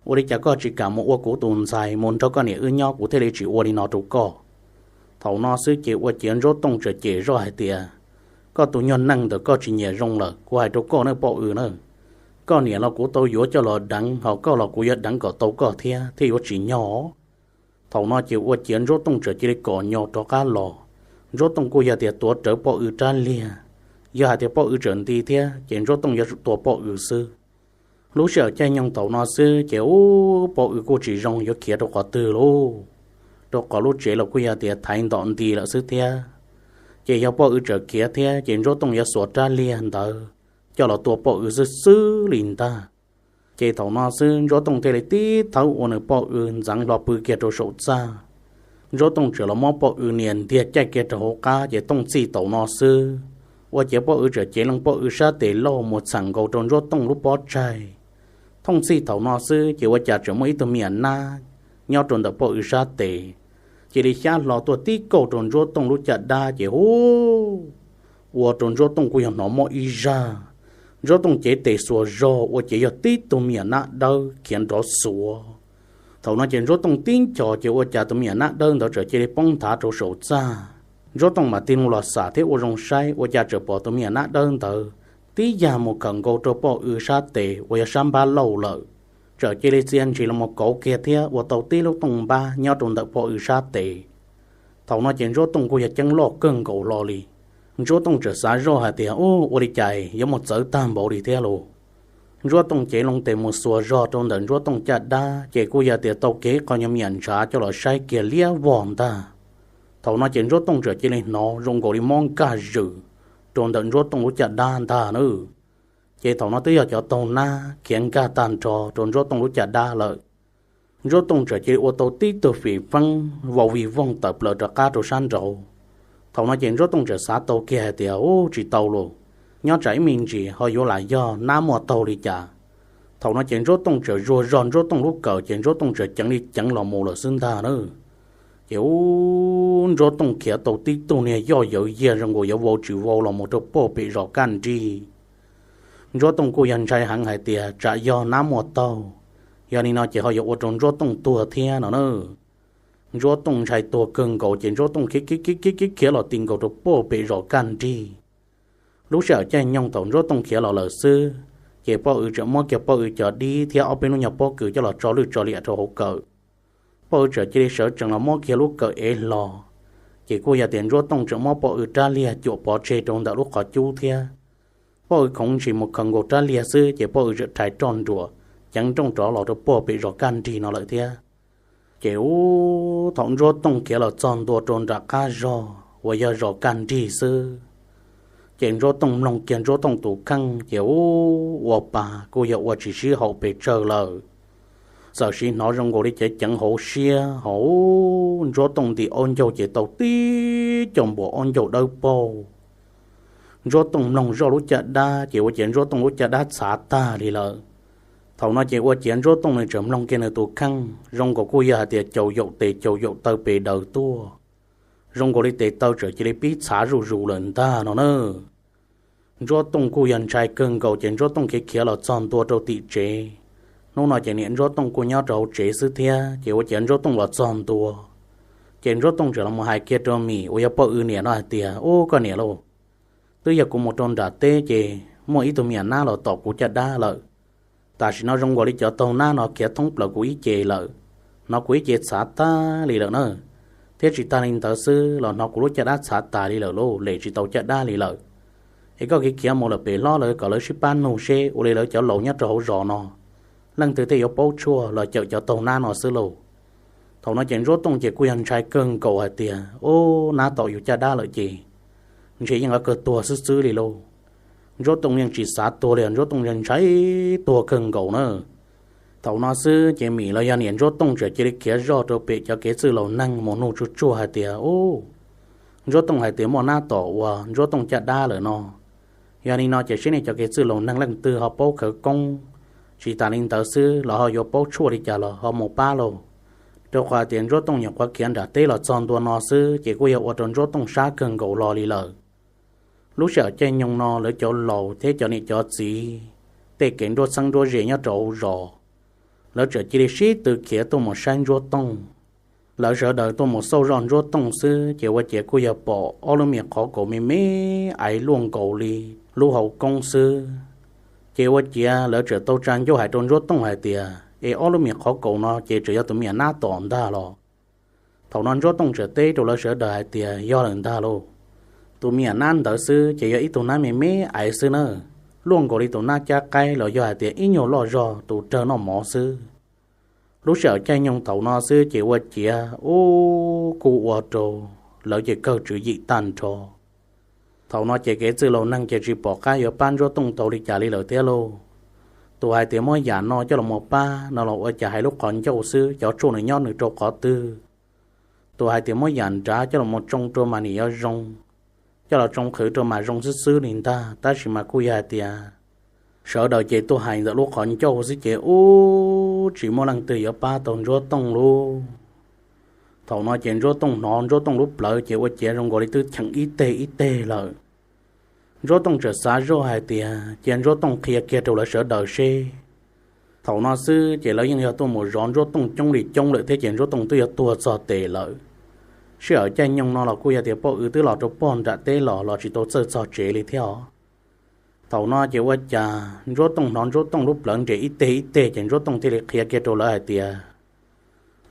Ua li cas koj tsis kam mus ua kuv tus ntxhais mus nrog koj niam wb nyob, kuv thiaj li tsis ua li no rau koj. Thaum no xwb ces ua ciav Ntsuab Tooj txawm cem zoj hais tias, Koj tus nyuag neeg ntawm koj tsis nyiam zoo lawm, kuv hais rau koj ne poj W na, koj niam los kuv tau yuav coj los deev, ho koj los kuv yuav deev kom tau koj thiab thiaj yuav tsim nyog. Thaum no ces ua ciav Ntsuab Tooj txawm cia li kom nyo rov qab los. Ntsuab Tooj kuj yog tias tuav rawv poj W rab liag, yog hais tias poj W txawm nti thiab ces Ntsuab Tooj yuav tsum tua poj W xwb. Lub sij hawm caij nyoog thaum no xwb ces ub, poj W kuj tsis zoo yuav khiav rau qhov twg lauj, rau qhov lub tsev los kuj yog tias thaiv ntom nti lawm xwb thiab. Ces yog poj W txawm khiav thiab ces Ntsuab Tooj yuav xuas rab liag ntawd coj los tua poj W xwb xwb li ntag. Ces thaum no xwb Ntsuab Tooj thiaj li tib thawb ua nws poj W ntxeev hlo pw kiag rau saum txaj. Ntsuab Tooj txawm los muab poj W nias ntiag caij kiag rau hauv qab ces thooj txhij thaum no xwb, ua ciav poj W txawm cev loo poj W sab tes lauj mus txheem nkaus rau Ntsuab Tooj lub pob tsaig. Thooj txhij thaum no xwb ces ua cas tseem muaj ib tug me nyuam nab nyob rau ntawm poj W sab tes, cia li xyab hlo tuaj tib kauj rau Ntsuab Tooj lub caj dab ces hu, ua rau Ntsuab Tooj kuj yog hnov mob ib zag. Ntsuab Tooj cev tes xuas zog ua ciav yog tib tug me nyuam nab dawb khiav nrov xuav. Thaum no ces Ntsuab Tooj tib nchos ces ua cas tus me nyuam nab dawb ntawd txawm cia li poob nthav rau saum txaj. Ntsuab Tooj mam tig loo los xam thiab ua zoo saib ua cas txawm pom tus me nyuam nab dawb ntawd tib yag mus khawm nkaus rau poj W sab tes uas yog sab npab lauj lawm, txawm cia li txia ntshis los mus kauv kiag thiab ua tau tib lub tooj npab nyob rau ntawm poj W sab tes. Thaum no ces Ntsuab Tooj kuj yog ceeb loj kawg nkaus hlo li. Ntsuab Tooj txawm xav zoj hais tias, Ub, ua li cas yuav mus txawv tag npaum li thiab lauj? Ntsuab Tooj cev loo tes mus xuas zog rau ntawm Ntsuab Tooj caj dab ces kuj yog tias tau kiag ib qho nyuag me nyuam ntshav coj los saib kiag liab vog ntag. Thaum no ces Ntsuab Tooj txawm cia li hnov zoo nkaus li mob nkaj zwm rau ntawm Ntsuab Tooj lub caj dab ntag na. Ces thaum no twb yog cov taug nab khiav nkag tag nrho rau Ntsuab Tooj lub caj dab lawm. Ntsuab Tooj txawm cia li ua tau tib tug fim feeb vau vig voog tawm plaws rov qab rau sab nraud. Thaum no ces Ntsuab Tooj txawm xav tau kiag hais tias, Ub, tsis tau lauj, nyob tsam ib me ntsis ho yuav lam yog nab muaj taug li cas. Thaum no ces Ntsuab Tooj txawm zuag zog Ntsuab Tooj lub kawm ces Ntsuab Tooj txawm ceev li ceev los mus lawm xwb ntag na. Ces ub, Ntsuab Tooj khiav tau tib tug niag yoj yawv yiag zoo nkaus yuav vau tsis vau los mus rau puag pem zos Kaj Nrig. Ntsuab Tooj kuj yog ntshai heev hais tias tsam yog nab muaj taug, yog li no ces ho yuav ua rau Ntsuab Tooj tuag thiab no na. Ntsuab Tooj ntshai tuag kawg nkaus ces Ntsuab Tooj khiav khiav khiav khiav khiav los ti nkaus rau puag pem zos Kaj Nrig. Lub sij hawm caij nyoog thaum Ntsuab Tooj khiav los lawm xwb, ces Poj Ws txawm muab kiag Poj Ws cov dib thiab ob peb lub nyuag pob kws coj los tso lwj tso liam rau hauv kawm. Poj Ws txawm cia li sawv tsees los muab kiag lub kawm ev hlo. Ces kuj yog tias Ntsuab Tooj txawm muab Poj Ws rab liag cuam pov tseg rau ntawm lub qhov cub thiab. Poj Ws khoov ntshis mus khaws nkaus rab liag xwb ces Poj Ws txawm rhais roj nruas ceev nrooj rov los rau puag pem zos Kaj Nrig no lawm thiab. Ces ub, thaum Ntsuab Tooj khiav los txog ntua rau nram qab zog uas yog zos Kaj Nrig xwb, ces Ntsuab Tooj mloog kiag Ntsuab Tooj tus kheej ces ub, ua pa kuj yog ua tsis sib haum pes tsawg lawm. Txawm sim hnov zoo nkaus li ceev ceev hauv siab, ho ub, Ntsuab Tooj ntim aub ncaug ces tau tib co npuas aub ncaug dawb paug. Ntsuab Tooj mloog zoj lub caj dab ces ua ciav Ntsuab Tooj lub caj dab txhav tag li lawm. Thaum no ces ua ciav Ntsuab Tooj nws tseem mloog kiag nws tus kheej zoo nkaus kuj yog hais tias caum yaum tes caum yaum taw pes daws tuaj, zoo nkaus li tes taw txawm cia li pib txhav zuj zus lawm ntag no na. Ntsuab Tooj kuj yog ntshai kawg nkaus ces Ntsuab Tooj khiav khiav los txog ntua rau tim tsev. Hnub no ces niam Ntsuab Tooj kuj nyob rau hauv tsev xwb thiab ces ua ciav Ntsuab Tooj los txog ntua, ces Ntsuab Tooj txawm los mus hais kiag rau Mim uas yog Poj Ws niam no hais tias, Ub, koj niam lauj, twb yog kuv mus rau nram teb ces muaj ib tug me nyuam nab los tom kuv caj dab lawm. Tam sim no zoo nkaus li cov taug nab no khiav thoob plaws kuv ib ce lawm, hnov kuv ib ce txhav tag li lawm na. Thiab tsis tag li ntawd xwb los hnov kuv lub caj dab txhav tas li lawm lauj, lem tsis tau caj dab li lawm. Es koj khiav khiav mus lawm pem hlob lawv kom lawv sib pab nug seb ua li lawv cov laus nyob rau hauv zos no leej twg thiaj yuav paub tshuaj los cawm cov taug nab no xwb lauj. Thaum no ces Ntsuab Tooj ces kuj yog ntshai kawg nkaus hais tias, Ub, nab tom yus caj dab lawm ces ntshe yeej yuav kawg tuag xwb xwb li lauj. Ntsuab Tooj yeej tsis xav tuag li, Ntsuab Tooj yeej ntshai tuag kawg nkaus na. Thaum no xwb ces Mim los yog niam Ntsuab Tooj txawm cia li khiav zoj rau pem cov kev txwj laus neeg mus nug tsuj tsuag hais tias, Ub, Ntsuab Tooj hais tias muaj nab tom uas Ntsuab Tooj caj dab lawm no. Yog li no ces seb nej cov kev txwj laus neeg leej twg ho paub khawv koob, tsis tas li ntawd xwb los ho yuav paub tshuaj li cas los ho mus pab lauj. Rau qhov tias Ntsuab Tooj nyuam qhuav khiav nram teb los txog ntua no xwb ces kuj yog ua rau Ntsuab Tooj sab kawg nkaus hlo li lawm. Lub sij hawm caij nyoog no lawv cov laus thiab cov niam cov txiv, tej kev nruab txheeb nruab ze nyob rau hauv zos, lawv txawm cia li sib tw khiav tuaj mus saib Ntsuab Tooj. Lawv sawv daws tuaj mus xauj zoj Ntsuab Tooj xwb ces ua ciav kuj yog pom ob lub me qhov kaus me me aiv luaj nkaus li lub hauv koob xwb. Ces ua ciav lawv txawm tau tsa ncauj hais rau Ntsuab Tooj hais tias, Es ob lub me qhov kaus no ces txawm yog tus me nyuam nab tom ntag los? Thaum no Ntsuab Tooj txawm teb rau lawv sawv daws hais tias, Yog lawm ntag lauj. Tus me nyuam nab ntawd xwb ces yog ib tug nab me me aiv xwb na, luaj nkaus li tus nab cab qaib los yog hais tias ib nyuag loj zog tus rawg noj mov xwb. Lub sij hawm caij nyoog thaum no xwb ces ua ciav ub, kuj ua rau lawv ces kawg tswv yim tag nrho. Thaum no ces kev txwj laus neeg ces tsis pom qab yuav pab Ntsuab Tooj tau li cas li lawm thiab lauj. Tus hais tias muab yam no coj los mus pab no los ua cas hais lub qhov ncauj xwb, cov tshuaj nws nyob nws rau qhov twg? Tus hais tias muab yam nrad coj los mus tsoo rau mas nim yuav zoo, coj los tsoo qhwv rau mas zoo xwb xwb li ntag, tab sis mas kuj yog hais tias sawv daws ces tuaj hais ntawm lub qhov ncauj xwb ces ub, tsis muaj leej twg yuav pab tau Ntsuab Tooj lauj. Thaum no ces Ntsuab Tooj hnov Ntsuab Tooj lub plawv ces ua ciav zoo nkaus li twb cheem ib teg ib teg lawm. Ntsuab Tooj txawm xav zoj hais tias cia Ntsuab Tooj qhia kiag rau lawv sawv daws seb. Thaum no xwb ces lawv yeej yog tuaj mus zov Ntsuab Tooj coob li coob lawm thiab ces Ntsuab Tooj twb yuav tuag txog tes lawm. Sij hawm caij nyoog no los kuj yog tias Poj Ws twb los rau puag nram teb los los tsis tau txawj txog tsev li thiab os. Thaum no ces ua cas Ntsuab Tooj hnov Ntsuab Tooj lub plawv nres ib teg ib teg ces Ntsuab Tooj thiaj li qhia kiag rau lawv hais tias,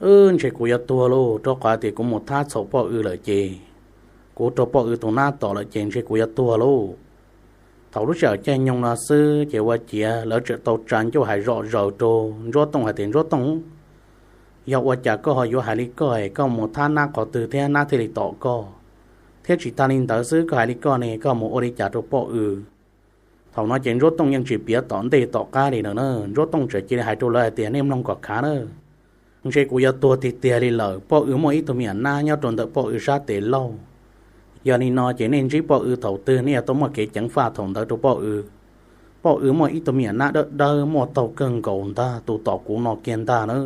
Wb, ntshe kuv yuav tuag lauj, rau qhov tias kuv mus thab txhaum Poj Ws lawm ces kuv raug Poj Ws tus nab tom lawm ces ntshe kuv yuav tuag lauj. Thaum lub sij hawm caij nyoog no xwb ces ua ciav lawv txawm tau tsa ncauj hais zom zaws rau Ntsuab Tooj hais tias, Ntsuab Tooj, yog ua cas koj ho yuav hais li koj es koj mus thab nab qhov twg thiab nab thiaj li tom koj? Thiab tsis tas li ntawd xwb, koj hais li koj ne koj mus ua li cas rau Poj Ws? Thaum no ces Ntsuab Tooj yeej tsis piav tom ntej tom qab li lawm na, Ntsuab Tooj txawm cia li hais rau lawv hais tias, Nej mloog kom khav na, ntshe kuv yuav tuag tiag tiag li lawm. Poj Ws muaj ib tug me nyuam nab nyob rau ntawm Poj Ws sab tes laug. Yog li no ces nej ntsib Poj Ws thaum twg nej yuav tau muaj kev ceev faj thaum ntawd rau Poj Ws. Poj Ws muaj ib tug me nyuam nab dawb dawb muaj taug kawg nkaus ntag, tus tom kuv no kiag ntag na,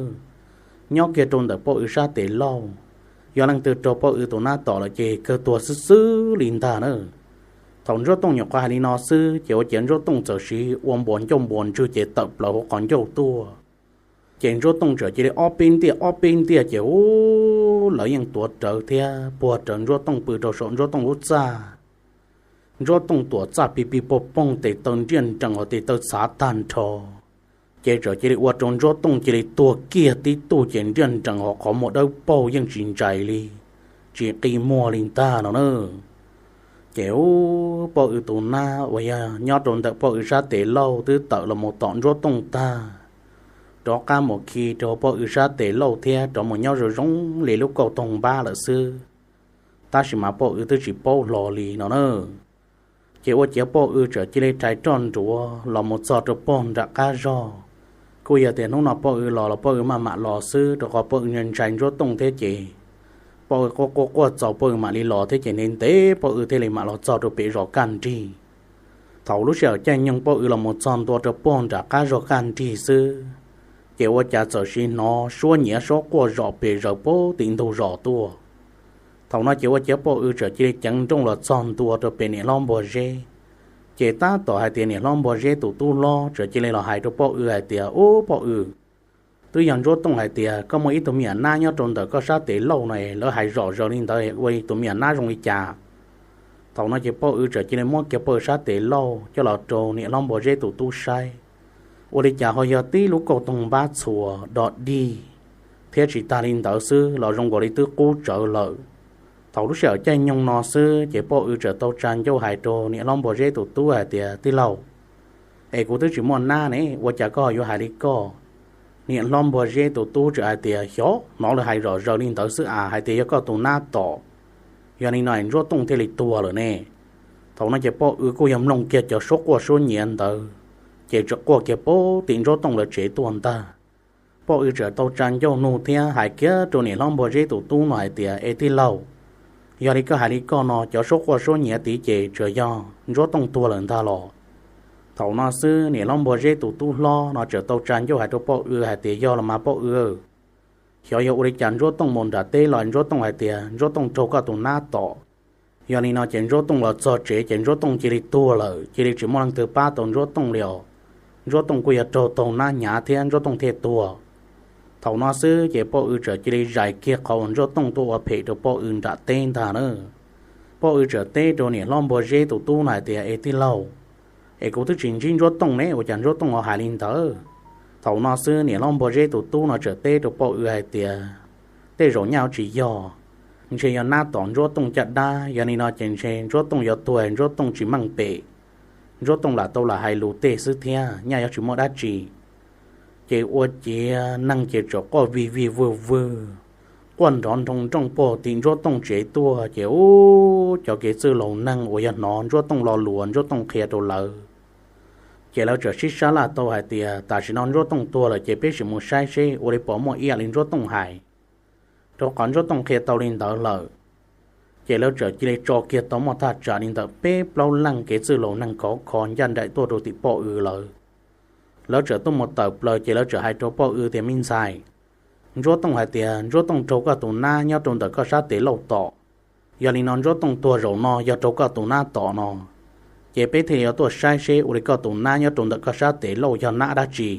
nyob kiag rau ntawm Poj Ws sab tes laug. yog leej twg raug Paj Ws tus nab tom lawm ces kawg tuag xwb xwb li ntag na. Thaum Ntsuab Tooj nyuam qhuav hais li no xwb ces ua ciav Ntsuab Tooj txawm siv ua npuas ncauj npuas ntswg ces tawm plaws hauv qhov ncauj tuaj. Ces Ntsuab Tooj txawm cia li ob peb ntiaj ob peb ntiaj ces ub, lawv yeej tuav rawv thiab puag rawv Ntsuab Tooj pw rau saum Ntsuab Tooj lub txaj. Ntsuab Tooj tuam txaj pig pig poog poog, tes taw nriaj nrees hos tes taw txhav tag nrho. Ces txawm cia li ua rau Ntsuab Tooj cia li tuag kiag tib tug ces nriaj nrees hos qhov muag dawb paug yeej tsis ntsais li, tsis qi muag li ntag no na. Ces ub, Paj Ws tus nab uas yog nyob rau ntawm Paj Ws sab tes lauj twb tawm los mus tom Ntsuab Tooj tag, rov qab mus khi rau Paj Ws sab tes lauj thiab rov mus nyob zoo zoo li lub kauj toog npab lawm xwb. Tab sis mas Paj Ws twb tsis paub hlo li no na. Ces ua ciav Paj Ws txawm cia li rhais roj nruav los mus txog rau puag nram qab zog. Kuj yog tias hnub no Paj Ws los los Paj Ws maj mam los xwb, rau qhov Paj Ws ntshai Ntsuab Tooj thiab ces Paj Ws quaj quaj quaj txaus Paj Ws mam li los thiab ces ntev ntev Paj Ws thiaj li mam los txog rau pem zos kaj nrig. Thaum lub sij hawm caij nyoog Paj Ws los mus txog ntua rau puag nram qab zog kaj nrig xwb, ces ua cas txawm sis hnov suab nyiav suab quaj zom pes zaws puag tim ntug zos tuaj. Thaum no ces ua ciav Paj Ws txawm cia li ceev nrooj los txog ntua rau pem niam hlob Npuag Zeb. Ces tab tom hais tias niam hlob Npuag Zeb tus tub hlob txawm cia li los hais rau Paj Ws hais tias, Ub Paj Ws, twb yog Ntsuab Tooj hais tias koj muaj ib tug me nyuam nab nyob rau ntawm koj sab tes lauj no, lawv hais zom zaws li ntawd, ua tus me nyuam nab zoo li cas? Thaum no ces Paj Ws txawm cia li muab kiag Paj Ws sab tes lauj coj los rau niam hlob Npuag Zeb tus tub saib. Ua li cas ho yog tib lub kauj toog npab txhuas do dig, thiab tsis tag li ntawd xwb los zoo nkaus li twb qub tsawv lawm. Thaum lub sij hawm caij nyoog no xwb ces Paj Ws txawm tau tsa ncauj hais rau niam hlob Npuag Zeb tus tub hais tias, Tij laug, es kuv twb tsis muaj nab ne, ua cas koj ho yuav hais li koj? Niam hlob Npuag Zeb tus tub txawm hais tias, Xyov, hnov lawv hais zom zaws li ntawd xwb as, hais tias yog koj tus nab tom, yog li no Ntsuab Tooj thiaj li tuag lawm ne. Thaum no ces Paj Ws kuj yog mloog kiag cov suab quaj suab nyiav ntawd, ces txawm quaj kiag puag tim Ntsuab Tooj lawv tsev tuaj ntag. Paj Ws txawm tau tsa ncauj nug thiab hais kiag rau niam hlob Npuag Zeb tus tub no hais tias, Es tij laug, yog li koj hais li koj no, cov suab quaj suab nyiav tid ces tsuas yog Ntsuab Tooj tuag lawm ntag los? Thaum no xwb niam hlob Npuag Zeb tus tub hlob no txawm tau tsa ncauj hais rau Paj Ws hais tias, Yog los mas Paj Ws, xyov yog ua li cas Ntsuab Tooj mus nram teb los Ntsuab Tooj hais tias Ntsuab Tooj raug koj tus nab tom. Yog li no ces Ntsuab Tooj los txog tsev ces Ntsuab Tooj cia li tuag lawm, cia li tsis muaj leej twg pab tau Ntsuab Tooj li os. Ntsuab Tooj kuj yog raug taug nab hnyav thiab Ntsuab Tooj thiaj tuag. Thaum no xwb ces Paj Ws txawm cia li zais kiag qhov uas Ntsuab Tooj tuaj ua phem rau Paj Ws nram teb ntag na. Paj Ws txawm teb rau niam hlob Npuag Zeb tus tub no hais tias, Es tij laug, es kuv twb tsis ntsib Ntsuab Tooj ne, ua cas Ntsuab Tooj ho hais li ntawd? Thaum no xwb niam hlob Npuag Zeb tus tub no txawm teb rau Paj Ws hais tias, Tej zaum nyaj tsis yog, ntshe yog nab tom Ntsuab Tooj caj dab, yog li no ces ntshe Ntsuab Tooj yuav tuag, Ntsuab Tooj tsis meej pem, Ntsuab Tooj lam tau lam hais lus tej xwb thiab, nyaj yuav tsis muaj dab tsi. Ces ua ciav neeg ces txawm quaj vig vig vwg vwg, quaj nrov nroo nrooj puag tim Ntsuab Tooj tsev tuaj, ces ub, cov kev txwj laus neeg uas yog hnov Ntsuab Tooj lo lus Ntsuab Tooj qhia rau lawv, ces lawv txawm sib sab laj tau hais tias, Tam sim no Ntsuab Tooj tuag lawm ces peb sim mus saib seb ua li puas muaj ib yam li Ntsuab Tooj hais, rau qhov Ntsuab Tooj qhia tau li ntawd lawm. Ces lawv txawm cia li tso kiag tau muaj thaj tsam li ntawm peb plaub leej kev txwj laus neeg khov kho ncaj nraim tuaj rau tim Paj Ws lawv. Lawv txawm tuaj mus tawm plaws ces lawv txawm hais rau Paj Ws tias, Me ntxhais, Ntsuab Tooj hais tias Ntsuab Tooj raug koj tus nab nyob rau ntawm koj sab tes lauj tom. Yog li no Ntsuab Tooj tuag zaum no yog raug koj tus nab tom no, ces peb thiaj li yuav tuaj saib seb ua li koj tus nab nyob rau ntawm koj sab tes lauj yog nab dab tsi,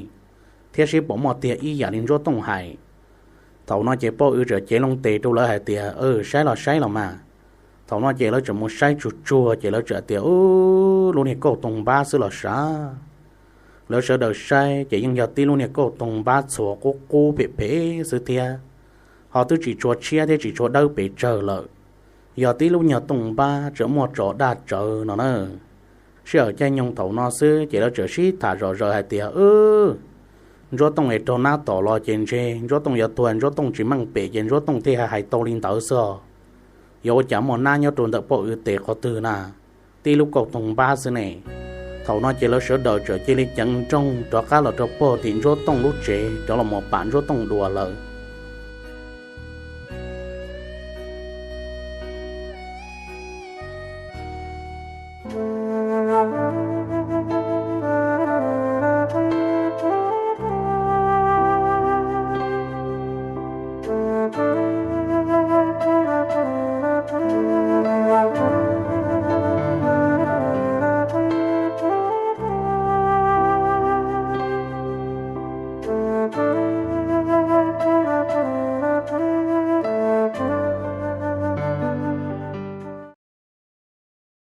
thiab seb puas muaj tiag ib yam li Ntsuab Tooj hais. Thaum no ces Paj Ws txawm cev loo tes rau lawv hais tias, Saib los saib los mas. Thaum no ces lawv txawm mus saib tsuag tsuag ces lawv txawm tias, Ub, lub niag kauj toog npab xwb los sav. Lawv sawv daws saib ces yeej yog tib lub niag kauj toog npab txhuas qub qub phem phem xwb thiab, ho twb tsis tshua tshiab thiab tsis tshua dawb pes tsawg lawm. Yog tib lub nyuag tooj npab tseem muaj tso daj tsawv no na. Sij hawm caij nyoog thaum no xwb ces lawv txawm sib tham zom zaws hais tias, Ntsuab Tooj es raug nab tom los ces ntshe Ntsuab Tooj yuav tuag, Ntsuab Tooj tsis meej pem ces Ntsuab Tooj thiaj hais tau li ntawd xwb os. Yuav ua cas muaj nab nyob rau ntawm Paj Ws tes qhov twg na? Tib lub kauj toog npab xwb ne. Thaum no ces lawv sawv daws txawm cia li ceev nrooj rov qab los rau puag tim Ntsuab Tooj lub tsev rov los mus pam Ntsuab Tooj dua lawm.